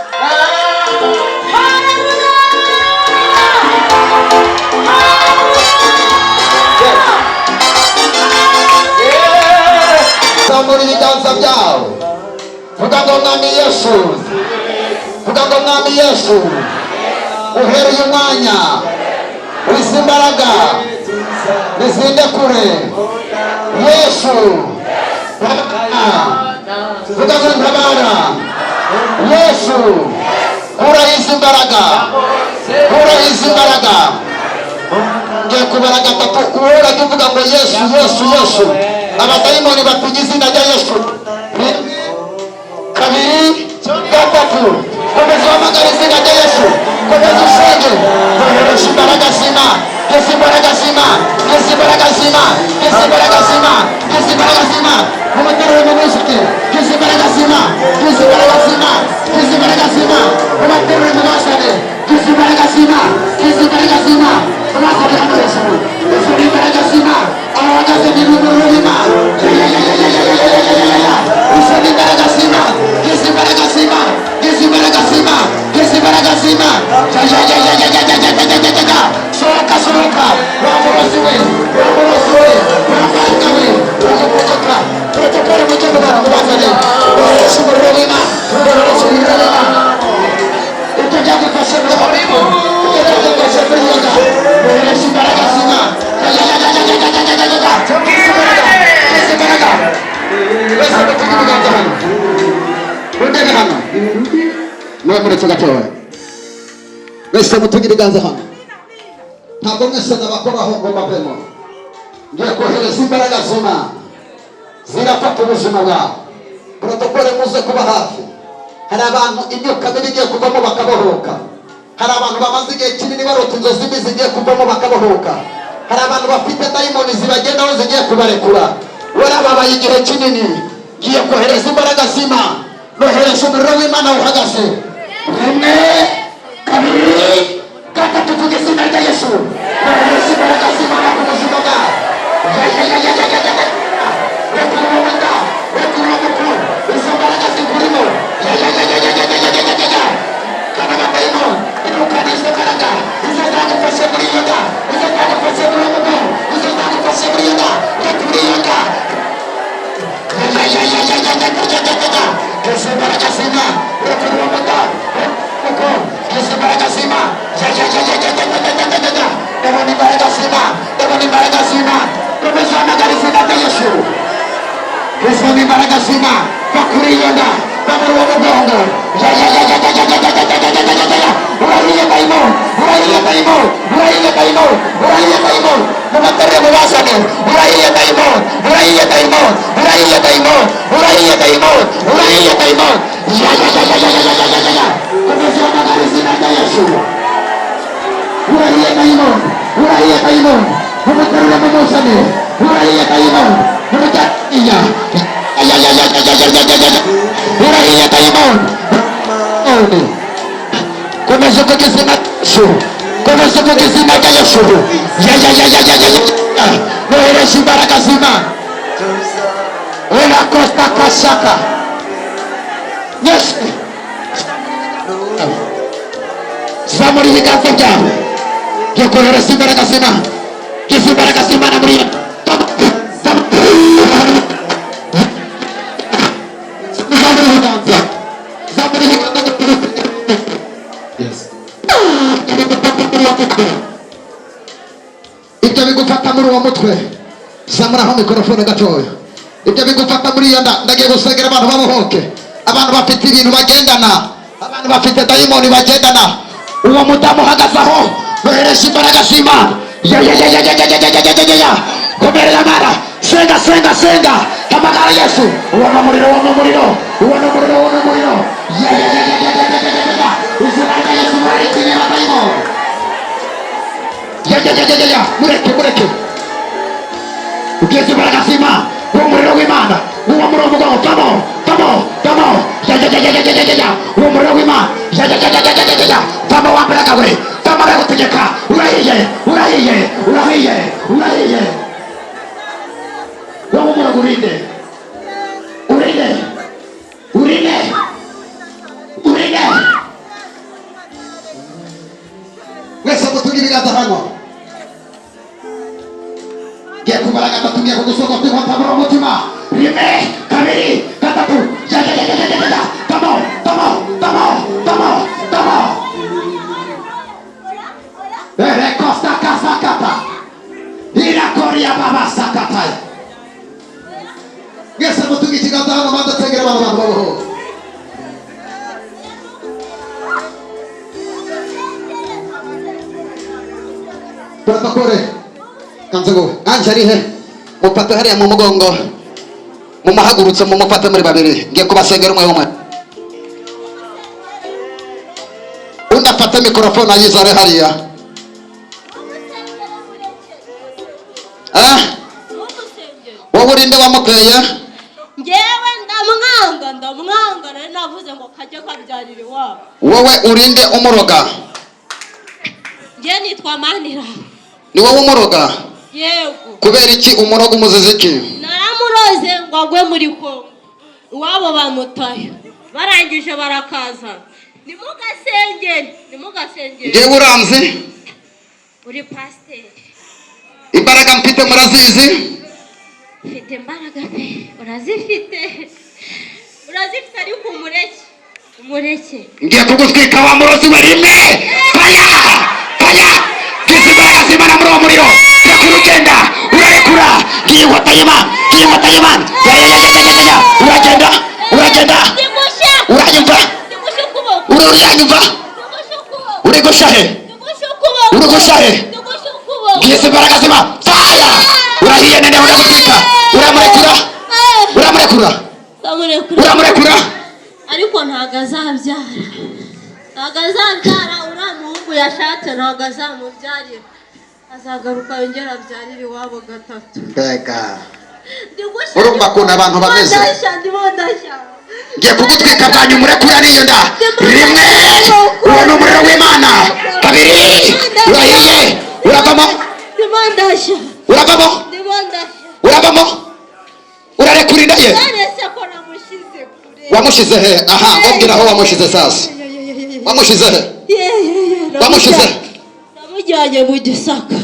Zamura ibiganza byawe, vuga ngo: "Mwami Yesu." Vuga ngo: "Mwami Yesu, uhereye umwanya izi mbaraga nizinde kure." Yesu, vuga ngo: "Ntabara Yesu, kura izi mbaraga, kura izi mbaraga." Ngiye kubara gatatu, urajya uvuga ngo: "Yesu, Yesu, Yesu." Abadayimoni batinya izina rya Yesu. Rimwe, kabiri, gatatu. Komeza uhamagara izina rya Yesu, komeza usenge. Kohereje imbaraga zima, izi imbaraga zima, izi imbaraga zima, izi imbaraga zima, izi imbaraga zima mubaterure, mubuzike. Izi imbaraga zima, izi imbaraga zima, izi imbaraga zima, mubaterure, mubazane. Izi imbaraga zima, izi imbaraga zima, mubazane hano hejuru. Izi ni imbaraga zima, abahagaze ni rurima. Izi ni imbaraga zima, izi imbaraga zima, izi imbaraga zima, izi imbaraga zima. Sohoka, sohoka, wa murozi we, wa murozi we, wa mbaraga we, uramutegeka. Protokole, mujye mubara, mubazane. Bohereje umuriro w'Imana, bohereje umuriro w'Imana. Ibyo byagufashe muri maboko, ibyo byagufashe muri yoga, bohereje imbaraga z'Imana. Izi imbaraga, wese mutege ibiganza hano, mundebe hano, mwe muretse gatoya. Wese mutege ibiganza hano. Ntabwo mwese nabakoraho ngo mbavemo. Ngiye kohereza imbaraga z'Imana, zirafata ubuzima bwawe. Protokole, muze kuba hafi. Hari abantu imyuka mibi igiye kuvamo bakabohoka. Hari abantu bamaze igihe kinini barota inzozi mbi, zigiye kuvamo bakabohoka. Hari abantu bafite dayimoni zibagendaho, zigiye kubarekura. Warababaye igihe kinini, ngiye kohereza imbaraga z'Imana. Nohereza umuriro w'Imana uhagaze. Rimwe, kabiri, gatatu. Tuvuge izina rya Yesu. Nohereza imbaraga z'Imana ku buzima bwawe. Rekura, rekura mukuru, izo mbaraga zikurimo. Kana abadayimoni, irukana izo mbaraga, izo zagufashe muri iyo nda, izo zagufashe muri uwo mugabo, izo zagufashe muri iyo nda. Rekura iyo nda. Izo mbaraga zima, rekura uwo mugabo, izo mbaraga zima. Ndabona imbaraga zima, ndabona imbaraga zima. Komeza uhamagara izina rya Yesu. Usome imbaraga z'Imana, va kuri iyo nda, va muri uwo mugongo. Ya ya ya ya ya ya ya ya ya ya ya ya ya. Urahiye dayimoni, urahiye dayimoni, urahiye dayimoni, urahiye dayimoni. Mubaterure mubazane. Urahiye dayimoni, urahiye dayimoni, urahiye dayimoni, urahiye dayimoni, urahiye dayimoni. Ya ya ya ya ya ya ya ya ya ya. Komeza uhamagare izina rya Yesu. Urahiye dayimoni, urahiye dayimoni. Mumuterure mumuzane. Urahiye dayimoni, mumujyaniya. Ya ya ya ya ya ya ya ya ya. Urahiye dayimoni. Komeza uvuge izina rya Yesu. Komeza uvuge izina rya Yesu. Ya ya ya ya ya ya ya. Nohereje imbaraga z'Imana. Ela costa kasaka. Yesu. Zamura ibiganza byawe. Ngiye kohereza imbaraga z'Imana. Ngize imbaraga z'Imana muri iyo. Zamura ibiganza. Zamura ibiganza. Yes. Ibyo bigufata muri uwo mutwe, zamuraho mikorofone gatoya. Ibyo bigufata muri iyo nda, ndagiye gusengera abantu babohoke, abantu bafite ibintu bagendana, abantu bafite dayimoni bagendana. Uwo mudamu uhagaze aho, nohereje imbaraga z'Imana. Ya ya ya ya ya ya ya ya ya ya ya. Komerera Mana, senga senga senga, hamagara Yesu. Uwo ni umuriro, uwo ni umuriro, uwo ni umuriro, uwo ni umuriro. Ya ya ya ya ya ya ya ya ya. Izina rya Yesu murarikinye abadayimoni. Ya ya ya ya ya ya, mureke mureke. Ugeze imbaraga z'Imana, uwo muriro w'Imana, uwo muriro w'umugongo, vamo vamo vamo. Ya ya ya ya ya ya ya ya, uwo muriro w'Imana, ya ya ya ya ya ya ya ya, vamo wa mbaraga we, vamo aragutegeka. Urahiye, urahiye, urahiye, urahiye. Wowe umurogo urinde, urinde, urinde, urinde. Mwese mutunge ibiganza hano. Ngiye kubara gatatu, ngiye kugusogota inkota muri uwo mutima. Rimwe, kabiri, gatatu. Ya ya ya ya ya ya ya. Vamo, vamo, vamo, vamo, vamo. Ere costa kasakata. Irakoria baba sakata. Mwese mutunge ikiganza hano, manza nsengere abantu bantu babohoke. Protokole. Kanze ngo anje ari he? Mufate hariya mu mugongo, mumuhagurutse, mumufate muri babiri. Ngiye kubasengera umwe umwe. Undi afate mikorofone ayizare hariya. Ah? Wowe urinde wamuteye? Njyewe ndamwanga, ndamwanga, nari navuze ngo kajye kabyarira iwabo. Wowe urinde umuroga? Njye nitwa Manira. Ni wowe umuroga? Yego. Kubera iki umuroga umuziza iki? Naramuroze ngo agwe muri Kongo, iwabo bamutayo, barangije barakaza. Nimugasengere, nimugasengere. Njyewe uranzi? Uri pasiteri. Imbaraga mfite murazizi? Mfite imbaraga pe, urazifite, urazifite, ariko umureke, umureke. Ngiye kugutwika wa murozi we. Rimwe, faya faya. Ngize imbaraga z'Imana muri uwo muriro. Rekura ugenda, urarekura. Ngiye inkota y'Imana, ngiye inkota y'Imana. Ya ya ya ya ya ya ya. Uragenda, uragenda. Ndigushya, Uranyumva? ndigushya ukuboko, Uri uranyumva? ndigushya ukuboko, Uri gusha he? ndigushya ukuboko, Uri gusha he? ndigushya ukuboko. Ngize imbaraga z'Imana. Faya! Urahiye nene, uragutwika. Uramurekura, uramurekura, Ndamurekura. uramurekura. Ariko ntabwo azabyara, ntabwo azabyara. Uriya muhungu yashatse ntabwo azamubyarira, azagaruka yongere abyarire iwabo gatatu. Mbega! Ndigushya. Urumva ukuntu abantu bameze? Ndashya, ndimo ndashya. Ngiye kugutwika bwa nyuma, urekura n'iyo nda. Rimwe, uwo ni umuriro w'Imana. Kabiri, urahiye, uravamo, Ndimo ndashya, uravamo, ndimo ndashya. uravamo, urarekura inda ye. None se ko namushyize kure? Wamushize he? Aha, mbabwira aho wamushize sasa. Wamushize he? Wamushize? Namujyanye mu Gisaka,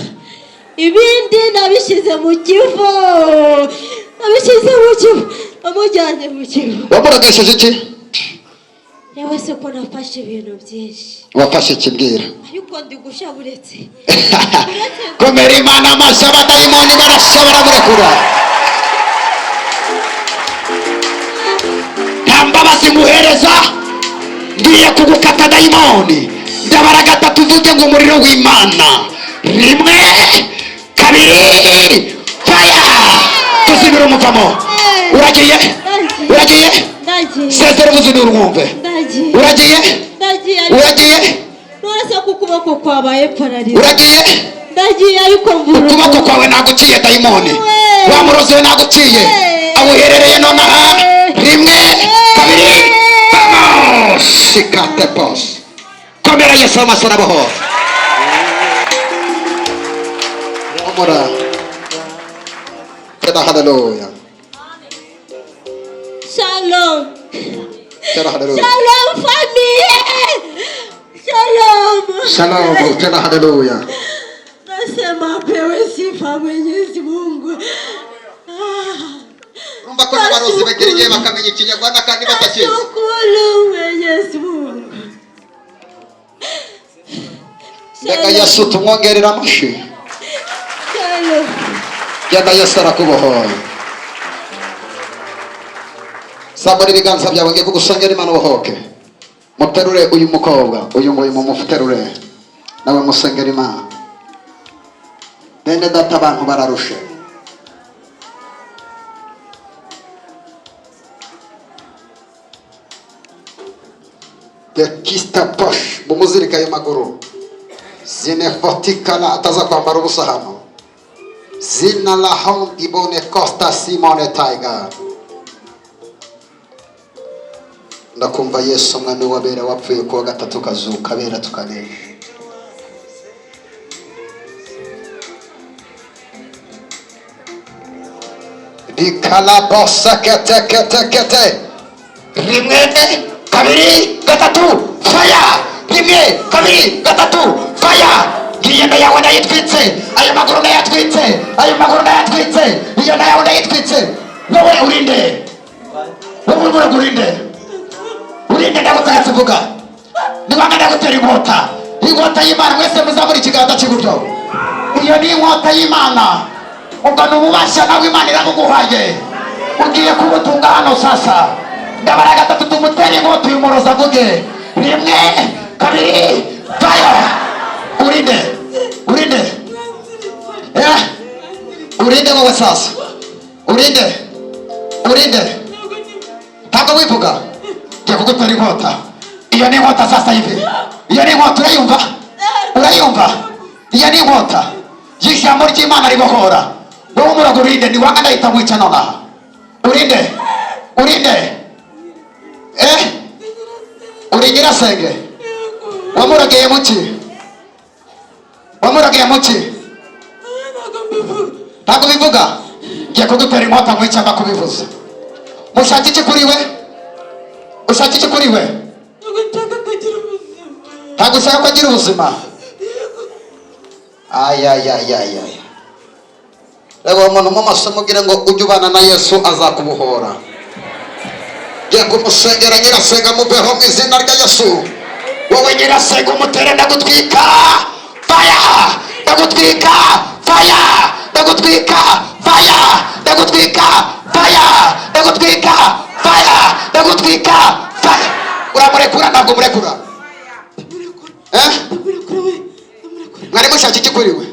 ibindi nabishyize mu Kivu, nabishyize mu Kivu, namujyanye mu Kivu. Wamurogesheje iki? Yewe se ko nafashe ibintu byinshi. Wafashe iki? Mbwira. Ariko ndi gushya, buretse. Komera Imana amashyi, abadayimoni barashya, baramurekura. Amazi nguhereza, ngiye kugukata dayimoni. Ndabara gatatu uvuge ngo umuriro w'Imana. Rimwe, kabiri, fire! Tuzibira umuvamo. Uragiye? Uragiye? Ndagiye. Sezera ubuzima urwumve. Ndagiye. Uragiye? Ndagiye ariko. Uragiye? None se ko ukuboko kwabaye pararize? Uragiye? Ndagiye ariko mvura. Ukuboko kwawe naguciye dayimoni. Wa murozi we naguciye. Awuherereye nonaha. Rimwe, kabiri, vamos! Sikate pos. Komera Yesu amaso arabohora. Omora. Tera haleluya. Shalom. Tera haleluya. Shalom famille. Shalom. Shalom, tera haleluya. Nasema apewe sifa Mwenyezi Mungu. Urumva ko n'abarozi bagera igihe bakamenya ikinyarwanda kandi batakizi. Nashukuru Mwenyezi Mungu. Mbega Yesu tumwongerera amashyi. Shalom. Genda, Yesu arakubohoye. Zambura ibiganza byawe, ngiye kugusengera Imana ubohoke. Muterure uyu mukobwa, uyu nguyu mumuterure nawe musengera Imana. Bene data, abantu bararushe. Dekista posh, mumuzirika ayo maguru zinefotikala, ataza kwambara ubusa hano. Zina la Ibone Costa Simone Tiger. Ndakumva Yesu umwami w'abera wapfuye kuwa gatatu kazuka abera tukanesha. Bikalabosa kete kete kete. Rimwe, kabiri, gatatu, fire! Rimwe, kabiri, gatatu, fire! Ngiyo nda yawe ndayitwitse, ayo maguru ndayatwitse, ayo maguru ndayatwitse, iyo nda yawe ndayitwitse. Wowe urinde, wowe urimo urinde, urinde, ndagutegetse uvuga. Niwanga ndagutera inkota, inkota y'Imana. Mwese muzamura ikiganza cy'iburyo. Iyo ni inkota y'Imana. Ubwo ni ububasha nawe Imana irabuguhaye, ugiye kubutunga hano sasa. Ndabara gatatu tumutere inkota uyu murozi avuge. Rimwe, kabiri, fire! Urinde, urinde, eh, urinde wowe sasa, urinde, urinde, ntabwo wivuga. Ngiye kugutera inkota. Iyo ni inkota sasa hivi. Iyo ni inkota, urayumva? Urayumva? Iyo ni inkota y'ijambo ry'Imana ribohora. Wowe umurago urinde, niwanga ndahita nkwica nonaha. Urinde, urinde, eh, uri nyirasenge? Wamurageye muki? Wamurageye muki? Ntabwo bivuga. Ngiye kugutera inkota nkwica mbakubivuze. Mushaka iki kuri we? Ushaka iki kuri we? Ntabwo ushaka ko agira ubuzima. Ayayayayay, reba uwo muntu mu maso, mubwire ngo ujye ubana na Yesu azakubohora. Ngiye kumusengera. Nyirasenga, muveho mu izina rya Yesu. Wowe nyirasenga umutere, ndagutwika, fire! Ndagutwika, fire! Ndagutwika, fire! Ndagutwika, fire! Ndagutwika, fire! Ndagutwika, fire! Uramurekura? Ntabwo murekura, eh? Mwari mushaka iki kuri we?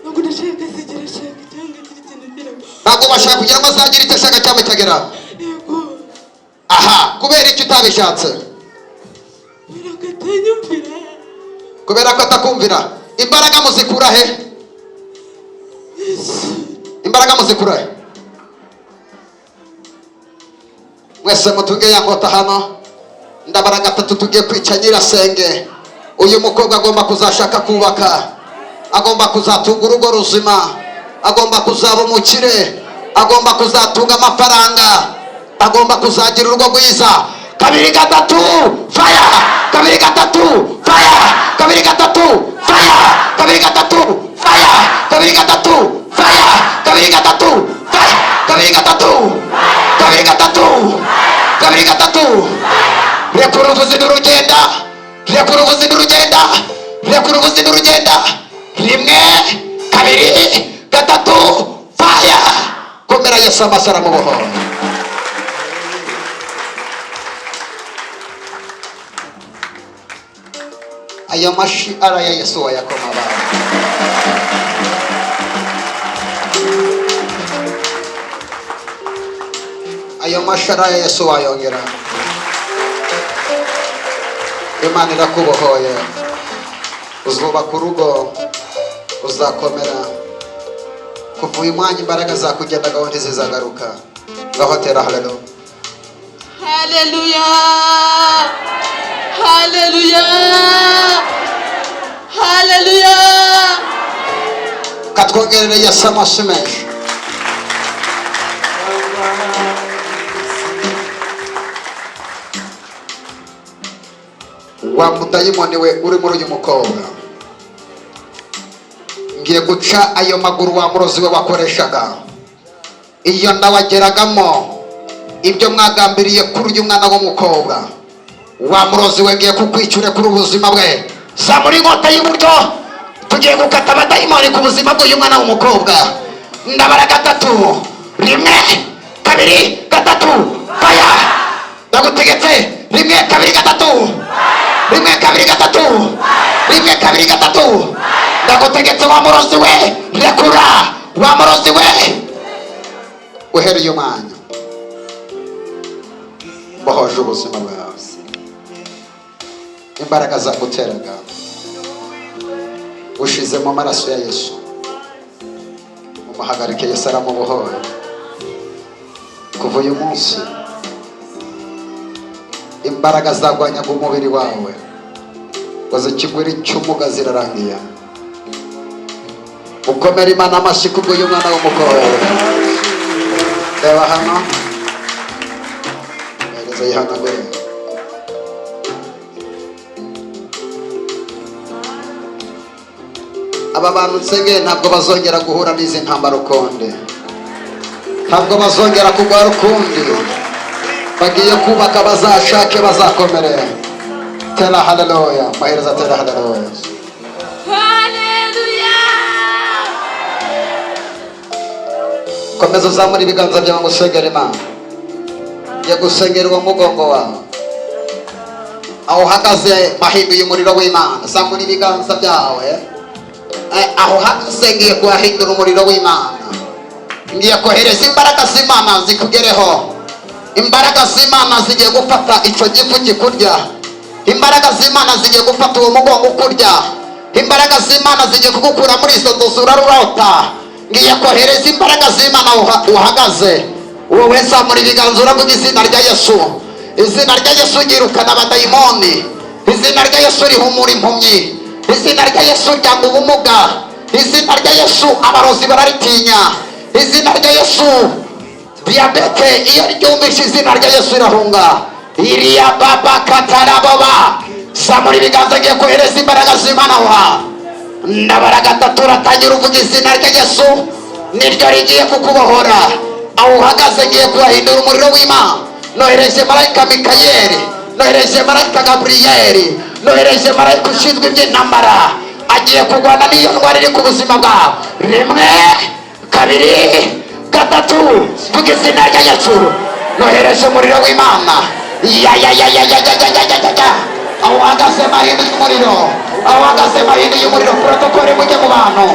Ntabwo ndashaka azigera ashaka cyangwa agira ikintu ageraho. Ntabwo bashaka kugira ngo azagire icyo ashaka cyangwa ikagera. Yego. Aha, kubera icyo utabishatse? Kubera ko atanyumvira. Kubera ko atakumvira. Imbaraga muzikura he? Imbaraga muzikura he? Mwese mutunge ya nkota hano. Ndabara gatatu, tugiye kwica nyirasenge. Uyu mukobwa agomba kuzashaka kubaka, agomba kuzatunga urugo ruzima, agomba kuzaba umukire, agomba kuzatunga amafaranga, agomba kuzagira urugo rwiza. Kabiri, gatatu, fire! Kabiri, gatatu, fire! Kabiri, gatatu, fire! Kabiri, gatatu, fire! Kabiri, gatatu, fire! Kabiri, gatatu, fire! Kabiri, gatatu, kabiri, gatatu, kabiri, gatatu. Rekura uvuzi n'urugenda, rekura uvuzi n'urugenda, rekura uvuzi n'urugenda. Rimwe, kabiri, gatatu, fire! Komera Yesu amashyi aramubohora. Ayo mashi araya Yesu wayakoma abantu. Ayo mashi araya Yesu wayongera. Imana irakubohoye, uzubaka urugo, uzakomera. Kuva uyu mwanya imbaraga zakugendagaho ntizizagaruka. Ngaho tera haleluya. Haleluya, haleluya, haleluya. Katwongerere Yesu amashyi menshi. Wa mudayimoni we uri muri uyu mukobwa, ngiye guca ayo maguru wa murozi we wakoreshaga. Iyo ndawageragamo ibyo mwagambiriye kuri uyu mwana w'umukobwa, wa murozi we ngiye kukwicure kuri ubuzima bwe. Zamura inkota y'iburyo, tugiye gukata abadayimoni ku buzima bw'uyu mwana w'umukobwa. Ndabara gatatu, rimwe, kabiri, gatatu, faya. Ndagutegetse, rimwe, kabiri, gatatu, rimwe, kabiri, gatatu, rimwe, kabiri, gatatu. Ndagutegetse wa murozi we, rekura wa murozi we. Uhereye umwanya mbohoje ubuzima bwawe, imbaraga zaguteraga ushize mu maraso ya Yesu. Mumuhagarike, Yesu aramubohoye. Kuva uyu munsi imbaraga zagwanyaga umubiri wawe ngo zikigwire icyumuga zirarangiye. Ukomere Imana amashyi kubw'uyu mwana w'umukobwa. Reba hano, hereza yihanagure. Aba bantu nsengeye ntabwo bazongera guhura n'izi ntambara ukundi, ntabwo bazongera kurwara ukundi. Bagiye kubaka, bazashake, bazakomere. Tera haleluya, mahereza tera haleluya. Haleluya. Komeza uzamura ibiganza byawe ngo usengere Imana. Ngiye gusengera uwo mugongo wawe aho uhagaze, mahinduye umuriro w'Imana. Zamura ibiganza byawe aho uhagaze, ngiye kuhahindura umuriro w'Imana. Ngiye kohereza imbaraga z'Imana zikugereho. Imbaraga z'Imana zigiye gufata icyo gifu kikurya. Imbaraga z'Imana zigiye gufata uwo mugongo ukurya. Imbaraga z'Imana zigiye kugukura muri izo nzozi urarurota. Ngiye kohereza imbaraga z'Imana uhagaze. Wowe zamura ibiganza uravuga izina rya Yesu. Izina rya Yesu ryirukana abadayimoni. Izina rya Yesu rihumura impumyi. Izina rya Yesu ryanga ubumuga. Izina rya Yesu abarozi bararitinya. Izina rya Yesu diyabete iyo ryumvishe izina rya Yesu irahunga. Iriya baba katarababa. Zamura ibiganza, ngiye kohereza imbaraga z'Imana aho. Ndabara gatatu, uratangira uvuga izina rya Yesu, niryo rigiye kukubohora. Aho uhagaze ngiye kuhahindura umuriro w'Imana. Nohereje marayika Mikayeli, nohereje marayika Gaburiyeli, nohereje marayika ushinzwe iby'intambara, agiye kurwana n'iyo ndwara iri ku buzima bwawe. Rimwe, kabiri, gatatu, vuga izina rya Yesu. Nohereje umuriro w'Imana. Ya ya ya ya ya ya ya ya ya ya. Aho uhagaze mahindu y'umuriro, aho uhagaze mahindu y'umuriro. Protokole mujye mu bantu.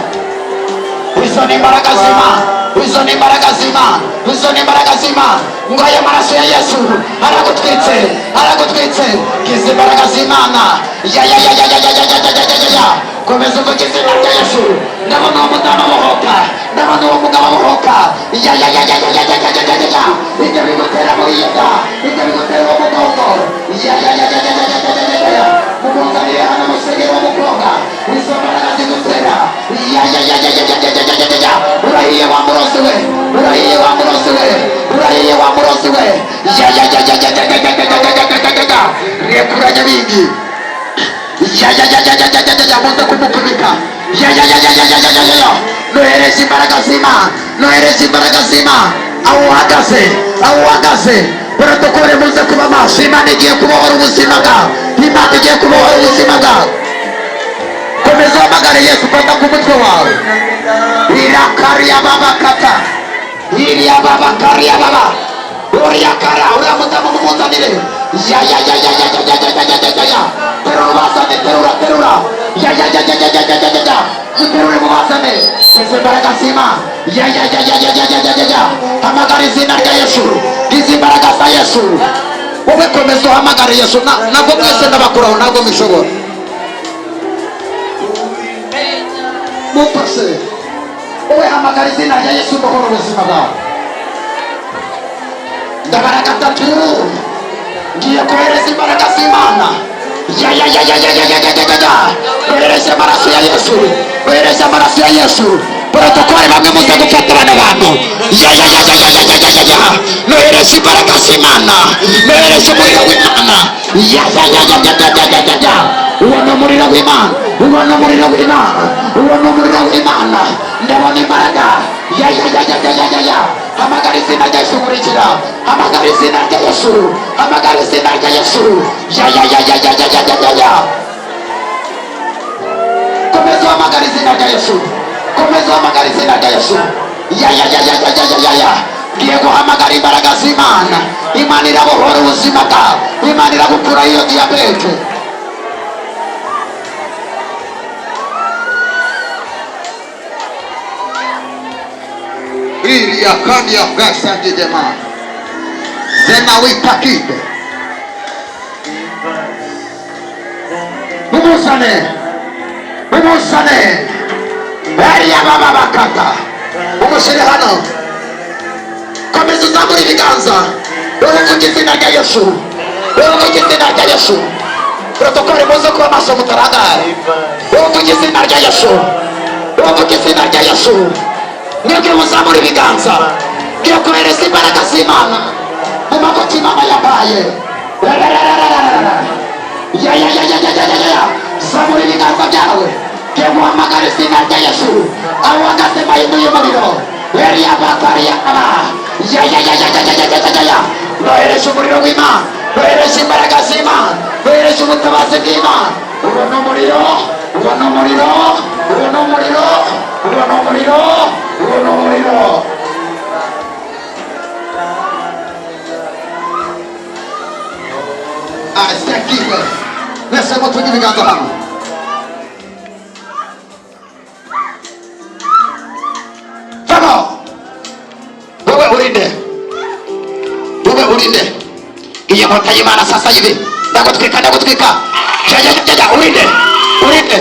Izo ni imbaraga z'Imana, izo ni imbaraga z'Imana, izo ni imbaraga z'Imana. Ngo ayo maraso ya Yesu aragutwitse, aragutwitse. Ngizi imbaraga z'Imana. Ya ya ya ya ya ya ya ya ya ya ya ya. Komeza uvuge izina rya Yesu. Ndabona uwo mudamu abohoka, ndabona uwo mugabo abohoka. Ya ya ya ya ya ya ya ya ya ya ya. Ibyo bigutera muri iyo nda, ibyo bigutera uwo mugongo. Ya ya ya ya ya ya ya ya ya ya. Mumuzanire hano musengero w'umukobwa. Izo mbaraga zigutera. Ya ya ya ya ya ya ya ya ya ya. Urahiye wa murozi we, urahiye wa murozi we, urahiye wa murozi we. Ya ya ya ya ya ya ya ya ya ya ya ya ya. Rekura nyabingi. Ya ya ya ya ya ya ya ya. Muze kumukubita. Ya ya ya ya ya ya ya ya ya. Nohereza imbaraga z'Imana, nohereza imbaraga z'Imana. Aho uhagaze, aho uhagaze. Protokole muze kuba maso. Imana igiye kubohora ubuzima bwawe. Imana igiye kubohora ubuzima bwawe. Komeza uhamagare Yesu, fata ku mutwe wawe. Irakariya baba kata, iriya baba kariya baba, uriya kara, uriya mudamu mumuzanire. Ya ya ya ya ya ya ya ya ya ya ya. Terura bazane, terura terura. Ya ya ya ya ya ya ya ya ya. Muterure mubazane. Izi mbaraga z'Imana. Ya ya ya ya ya ya ya ya ya. Hamagara izina rya Yesu. Izi mbaraga za Yesu. Wowe komeza uhamagare Yesu. Ntabwo mwese ndabakuraho, ntabwo mishobora. Mufashe. Wowe hamagara izina rya Yesu ubohora ubuzima bwawe. Ndabara gatatu. Ngiye kohereza imbaraga z'Imana. Ya ya ya ya ya ya ya ya ya ya. Kohereza amaraso ya Yesu. Kohereza amaraso ya Yesu. Protokole bamwe muze gufata bano bantu. Ya ya ya ya ya ya ya ya ya. Nohereza imbaraga z'Imana. Nohereza umuriro w'Imana. Ya ya ya ya ya ya ya ya ya. Uwo ni umuriro w'Imana. Uwo ni umuriro w'Imana. Uwo ni umuriro w'Imana. Ndabona imbaraga. Ya ya ya ya ya ya ya. Hamagara izina rya Yesu nkurikira. Hamagara izina rya Yesu. Hamagara izina rya Yesu. Ya ya ya ya ya ya ya ya ya. Komeza uhamagara izina rya Yesu. Komeza uhamagara izina rya Yesu. Ya ya ya ya ya ya ya ya. Ngiye guhamagara imbaraga z'Imana. Imana irabohora ubuzima bwawe. Imana iragukura iyo diyabete. Iria kandi ya gasangidema. Zena wipakibe. Mumuzane. Mumuzane. Bariya baba bakata. Umushyire hano. Komeza uzamure ibiganza. Uvuge izina rya Yesu. Uvuge izina rya Yesu. Protokole muze kuba maso mutarangara. Uvuge izina rya Yesu. Uvuge izina rya Yesu. Mwebwe muzamura ibiganza. Ngiye kohereza imbaraga z'Imana mu maboko Imana yabaye. Ya ya ya ya ya ya ya. Zamura ibiganza byawe. Ngiye guhamagara izina rya Yesu. Aho uhagaze mahindu y'umuriro. Eriya bakariya aba. Ya ya ya ya ya ya ya ya ya. Nohereje umuriro w'Imana. Nohereje imbaraga z'Imana. Nohereje ubutabazi bw'Imana. Uwo ni umuriro. Uwo ni umuriro. Uwo ni umuriro. Uwo ni umuriro. Uwo ni umuriro. Asikiwe. Mwese mutunge ibiganza hano. Vamo. Wewe urinde. Wewe urinde. Iyi nkota y'Imana sasa hivi. Ndagutwika, ndagutwika. Ja ja ja ja, urinde. Urinde.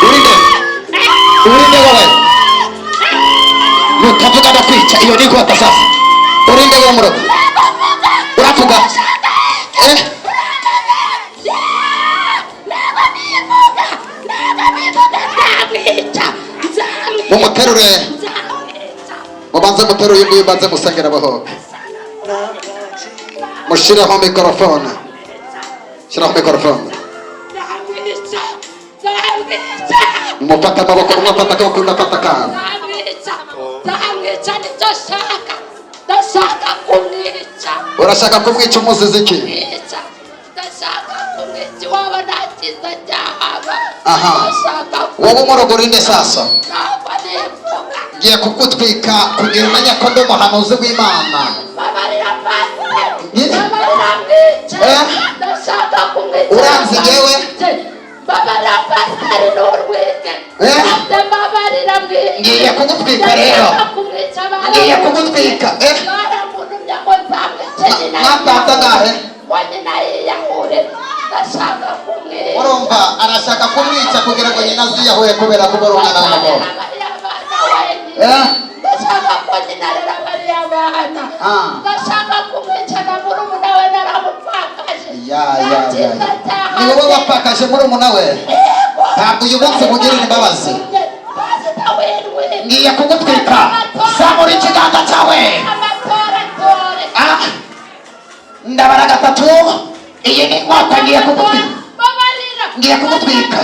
Urinde. Urinde wowe. Nutavuga ndakwica, iyo ni inkota sasa. Urinde wowe murogo. Uravuga. Mumuterure. Mubanze muterure uyu nguyu, mbanze musengera bohoke. Mushireho mikorofone. Shiraho mikorofone. Mufata amaboko, umwe afata akaboko, undi afata akandi. Urashaka kumwica umuziza iki? Aha. Wowe umurogo urinde sasa. Ngiye kugutwika kugira umenye ko ndi umuhanuzi w'Imana. Uranzi yewe? Ngiye kugutwika rero. Ngiye kugutwika. Mwatanze angahe? Urumva arashaka kumwica kugira ngo nyina aziyahure kubera kubura umwana w'umukobwa. Ndashaka ko nyina arera bariya bana. Ndashaka kumwica na murumuna we naramupfakaje. Ya ya ya. Ni wowe wapfakaje murumuna we? Ntabwo uyu munsi mugirira imbabazi. Ngiye kugutwika. Zamura ikiganza cyawe. Ndabara gatatu. Iyi ni inkota ngiye kugutwika. Ngiye kugutwika.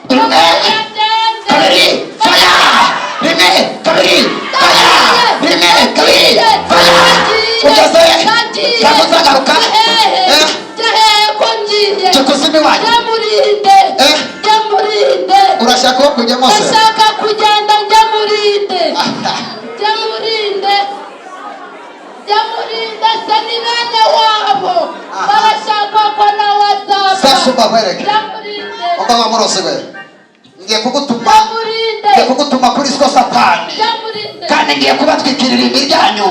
Rimwe, kabiri, faya. Rimwe, kabiri, faya. Rimwe, kabiri, faya. Ugeze ntabwo uzagaruka. Jya kuzimu iwanyu. Urashaka uwo kujyamo se? Ndashaka kugenda njya murinde. Njya murinde. Njya murinde se ni bene wabo. Umva nkwereke. Jya Umva wa murozi we, ngiye kugutuma, Jamurinde. ngiye kugutuma kuri siko Satani, Jamurinde. kandi ngiye kubatwikirira imiryanyo.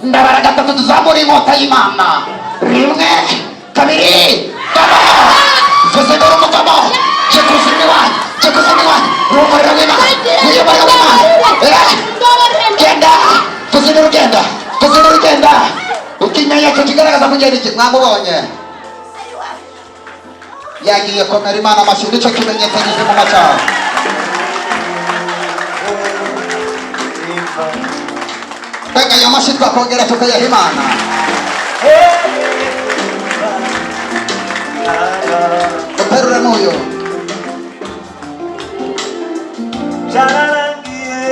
Ndabara gatatu tuzamura inkota y'Imana. Rimwe, kabiri, gaba mvuze ngo umugabo cyo kuzimu iwanyu, cyo kuzimu iwanyu, uwo muriro w'Imana, uyu muriro w'Imana. Eh, genda kuzimu, urugenda kuzimu, urugenda. Ikimenyetso kigaragaza kugenda iki? Mwamubonye yagiye. Komera Imana amashyi. Nicyo kimenyetso gize mu macyaha. Mbega ayo mashyi twakongera tukayaha Imana! Duterure n'uyu. Byararangiye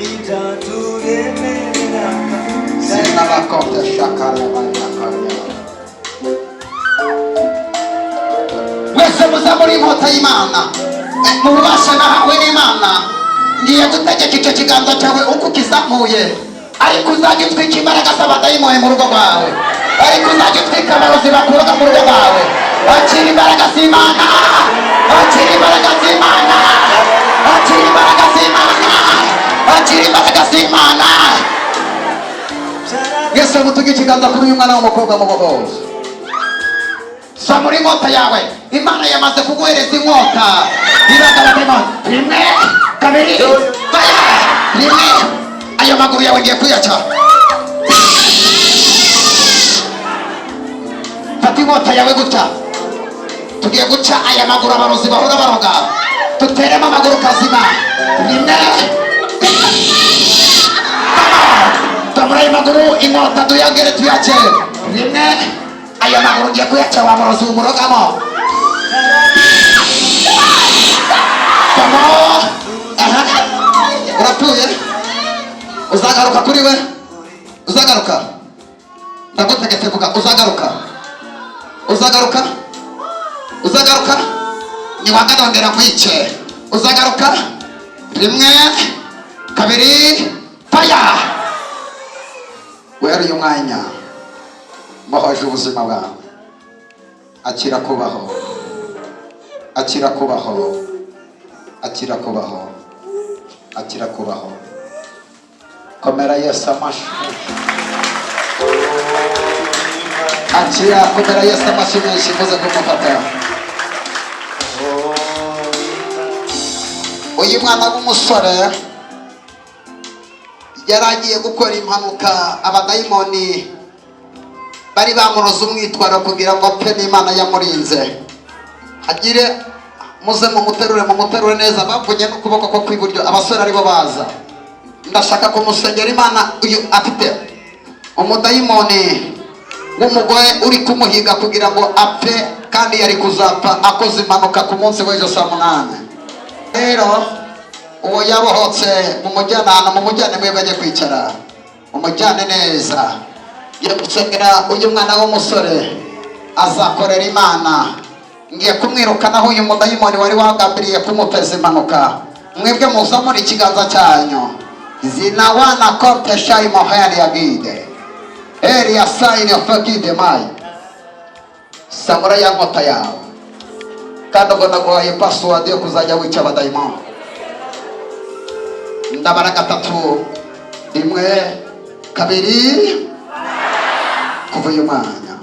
ibyaturemereraga. Sinabakote shakarabayakarya. Mwese muzamura inkota y'Imana. Eh, mu bubasha nahawe n'Imana ngiye gutegeka icyo kiganza cyawe uko ukizamuye, ariko uzajya utwika imbaraga z'abadayimoni mu rugo rwawe, ariko uzajya utwika abarozi bakuroga mu rugo rwawe. Akira imbaraga z'Imana, akira imbaraga z'Imana, akira imbaraga z'Imana, akira imbaraga z'Imana. Mwese mutuge ikiganza kuri uyu mwana w'umukobwa mu bohozo. Zamura inkota yawe. Imana yamaze kuguhereza inkota iragabanyamo. Rimwe, kabiri, faya! Rimwe. Ayo maguru yawe ngiye kuyaca. Fata inkota yawe gutya. Tugiye guca aya maguru abarozi bahora baroga, duteremo amaguru kazima. Rimwe, tamura ayo maguru, inkota tuyongere tuyace. Rimwe. Ayo maguru ngiye kuyaca wa murozi umurogamo. Tamo aha, urapfuye. Uzagaruka kuri we, uzagaruka. Ndagutegetse, vuga: uzagaruka, uzagaruka, uzagaruka. Niwanga ndongera nkwice. Uzagaruka. Rimwe, kabiri, faya! Guhera uyu mwanya mbohoje ubuzima bwawe. Akira kubaho, akira kubaho, akira kubaho, akira kubaho. Komera Yesu amashyi. Akira. Komera Yesu amashyi menshi. Muze kumufata. Uyu mwana w'umusore yari agiye gukora impanuka. Abadayimoni bari bamuroze umwitwaro kugira ngo apfe, n'Imana yamurinze. Hagire muze mumuterure, mumuterure neza. Bavunye n'ukuboko ko kw'iburyo. Abasore aribo baza. Ndashaka kumusengera Imana. Uyu afite umudayimoni w'umugore uri kumuhiga kugira ngo apfe, kandi yari kuzapfa akoze impanuka ku munsi w'ejo saa 8. Rero uwo yabohotse. Mumujyane ahantu, mumujyane mwebwe ajye kwicara, mumujyane neza. Ngiye gusengera uyu mwana w'umusore, azakorera Imana. Ngiye kumwirukanaho uyu mudayimoni wari wagambiriye kumuteza impanuka. Mwebwe muzamure ikiganza cyanyu. Zinawana kote shayi moheri ya gide eri ya sayini ofagide mayi. Samura ya nkota yawe, kandi ubwo naguhaye password yo kuzajya wica abadayimoni. Ndabara gatatu. Rimwe, kabiri. Kuva uyu mwanya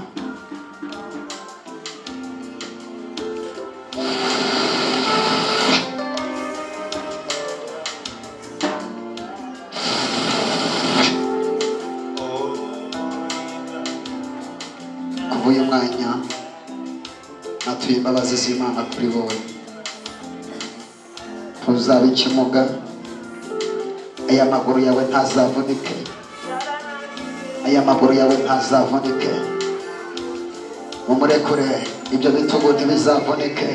kuva uyu mwanya natuye imbabazi z'Imana kuri wowe. Ntuzaba ikimuga, aya maguru yawe ntazavunike, aya maguru yawe ntazavunike. Mumurekure. Ibyo bitugu ntibizavunike,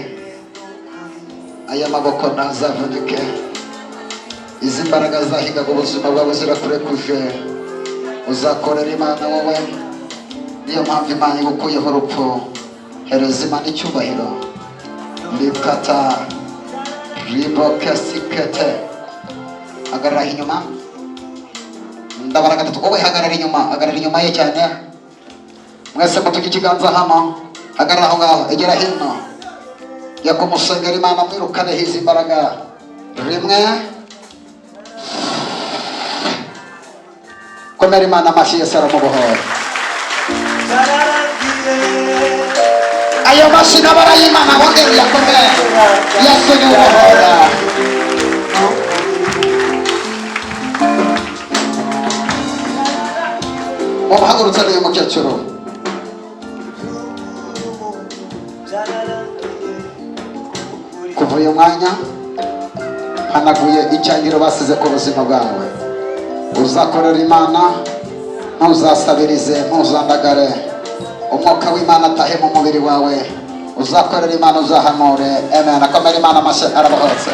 aya maboko ntazavunike. Izi mbaraga zahigaga ubuzima bwawe zirakurekuje. Uzakorera Imana wowe, niyo mpamvu Imana igukuyeho urupfu. Hereza Imana icyubahiro. Rikata ribokesikete. Hagarara inyuma. Ndabara gatatu. Wowe hagarara inyuma, hagarara inyuma ye cyane. Mwese mutuge ikiganza hano. Hagarara aho ngaho, egera hino. Jya kumusengera Imana mwirukaneho izi mbaraga. Rimwe. Komera Imana amashyi, Yesu aramubohora. Ayo mashyi n'abara y'Imana bongere uyakomere. Yesu ni ubohora. Umuhagurutse n'uyu mukecuru. Kuva uyu mwanya hanaguye icyangiro basize ku buzima bwawe. Uzakorera Imana, ntuzasabirize, ntuzandagare. Umwuka w'Imana atahe mu mubiri wawe. Uzakorera Imana, uzahanure. Amen. Akomera Imana amashyi, arabohotse.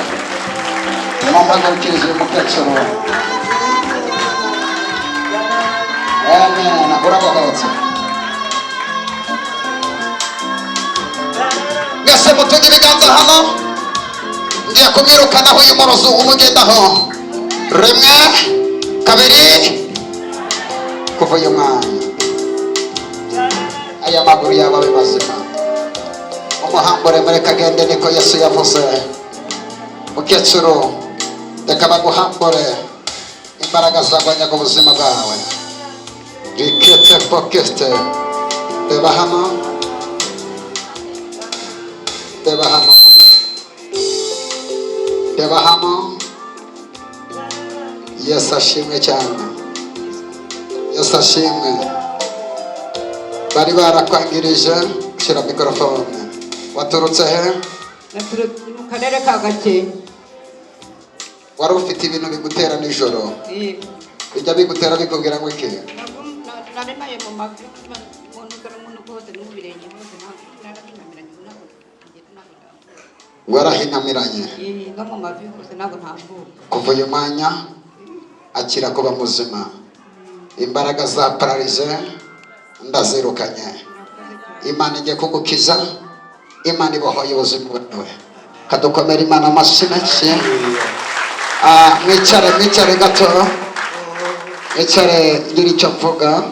Mumpagurukirize uyu mukecuru. Amen. Urabohotse. Mwese mutunge ibiganza hano. Ngiye kumwirukanaho uyu murozi umugendaho. Rimwe, kabiri, kuva uyu mwanya aya maguru yawe abe mazima. Umuhambure mureke agende, niko Yesu yavuze. Mukecuru, reka baguhambure imbaraga zarwanyaga ubuzima bwawe. Rikete pokete. Reba hano, reba hano, reba hano. Yesu ashimwe cyane, Yesu ashimwe. Bari barakwangirije. Shyira mikorofone. Waturutse he? Naturutse mu karere ka Gakenke. Wari ufite ibintu bigutera nijoro? Bijya bigutera bikubwira ngo iki? Naremaye mu mavi, mu ntuza no mu hose no mu birenge hose, narahinamiranye, ntabwo ngenda, ntabwo ntambuka. Warahinamiranye? No mu mavi hose ntabwo ntambuka. Kuva uyu mwanya akira kuba muzima. Imbaraga za pararize ndazirukanye. Imana igiye kugukiza. Imana ibohoye ubuzima bwawe. Kadukomera Imana amashyi menshi. Mwicare, mwicare gato, mwicare ngira icyo mvuga.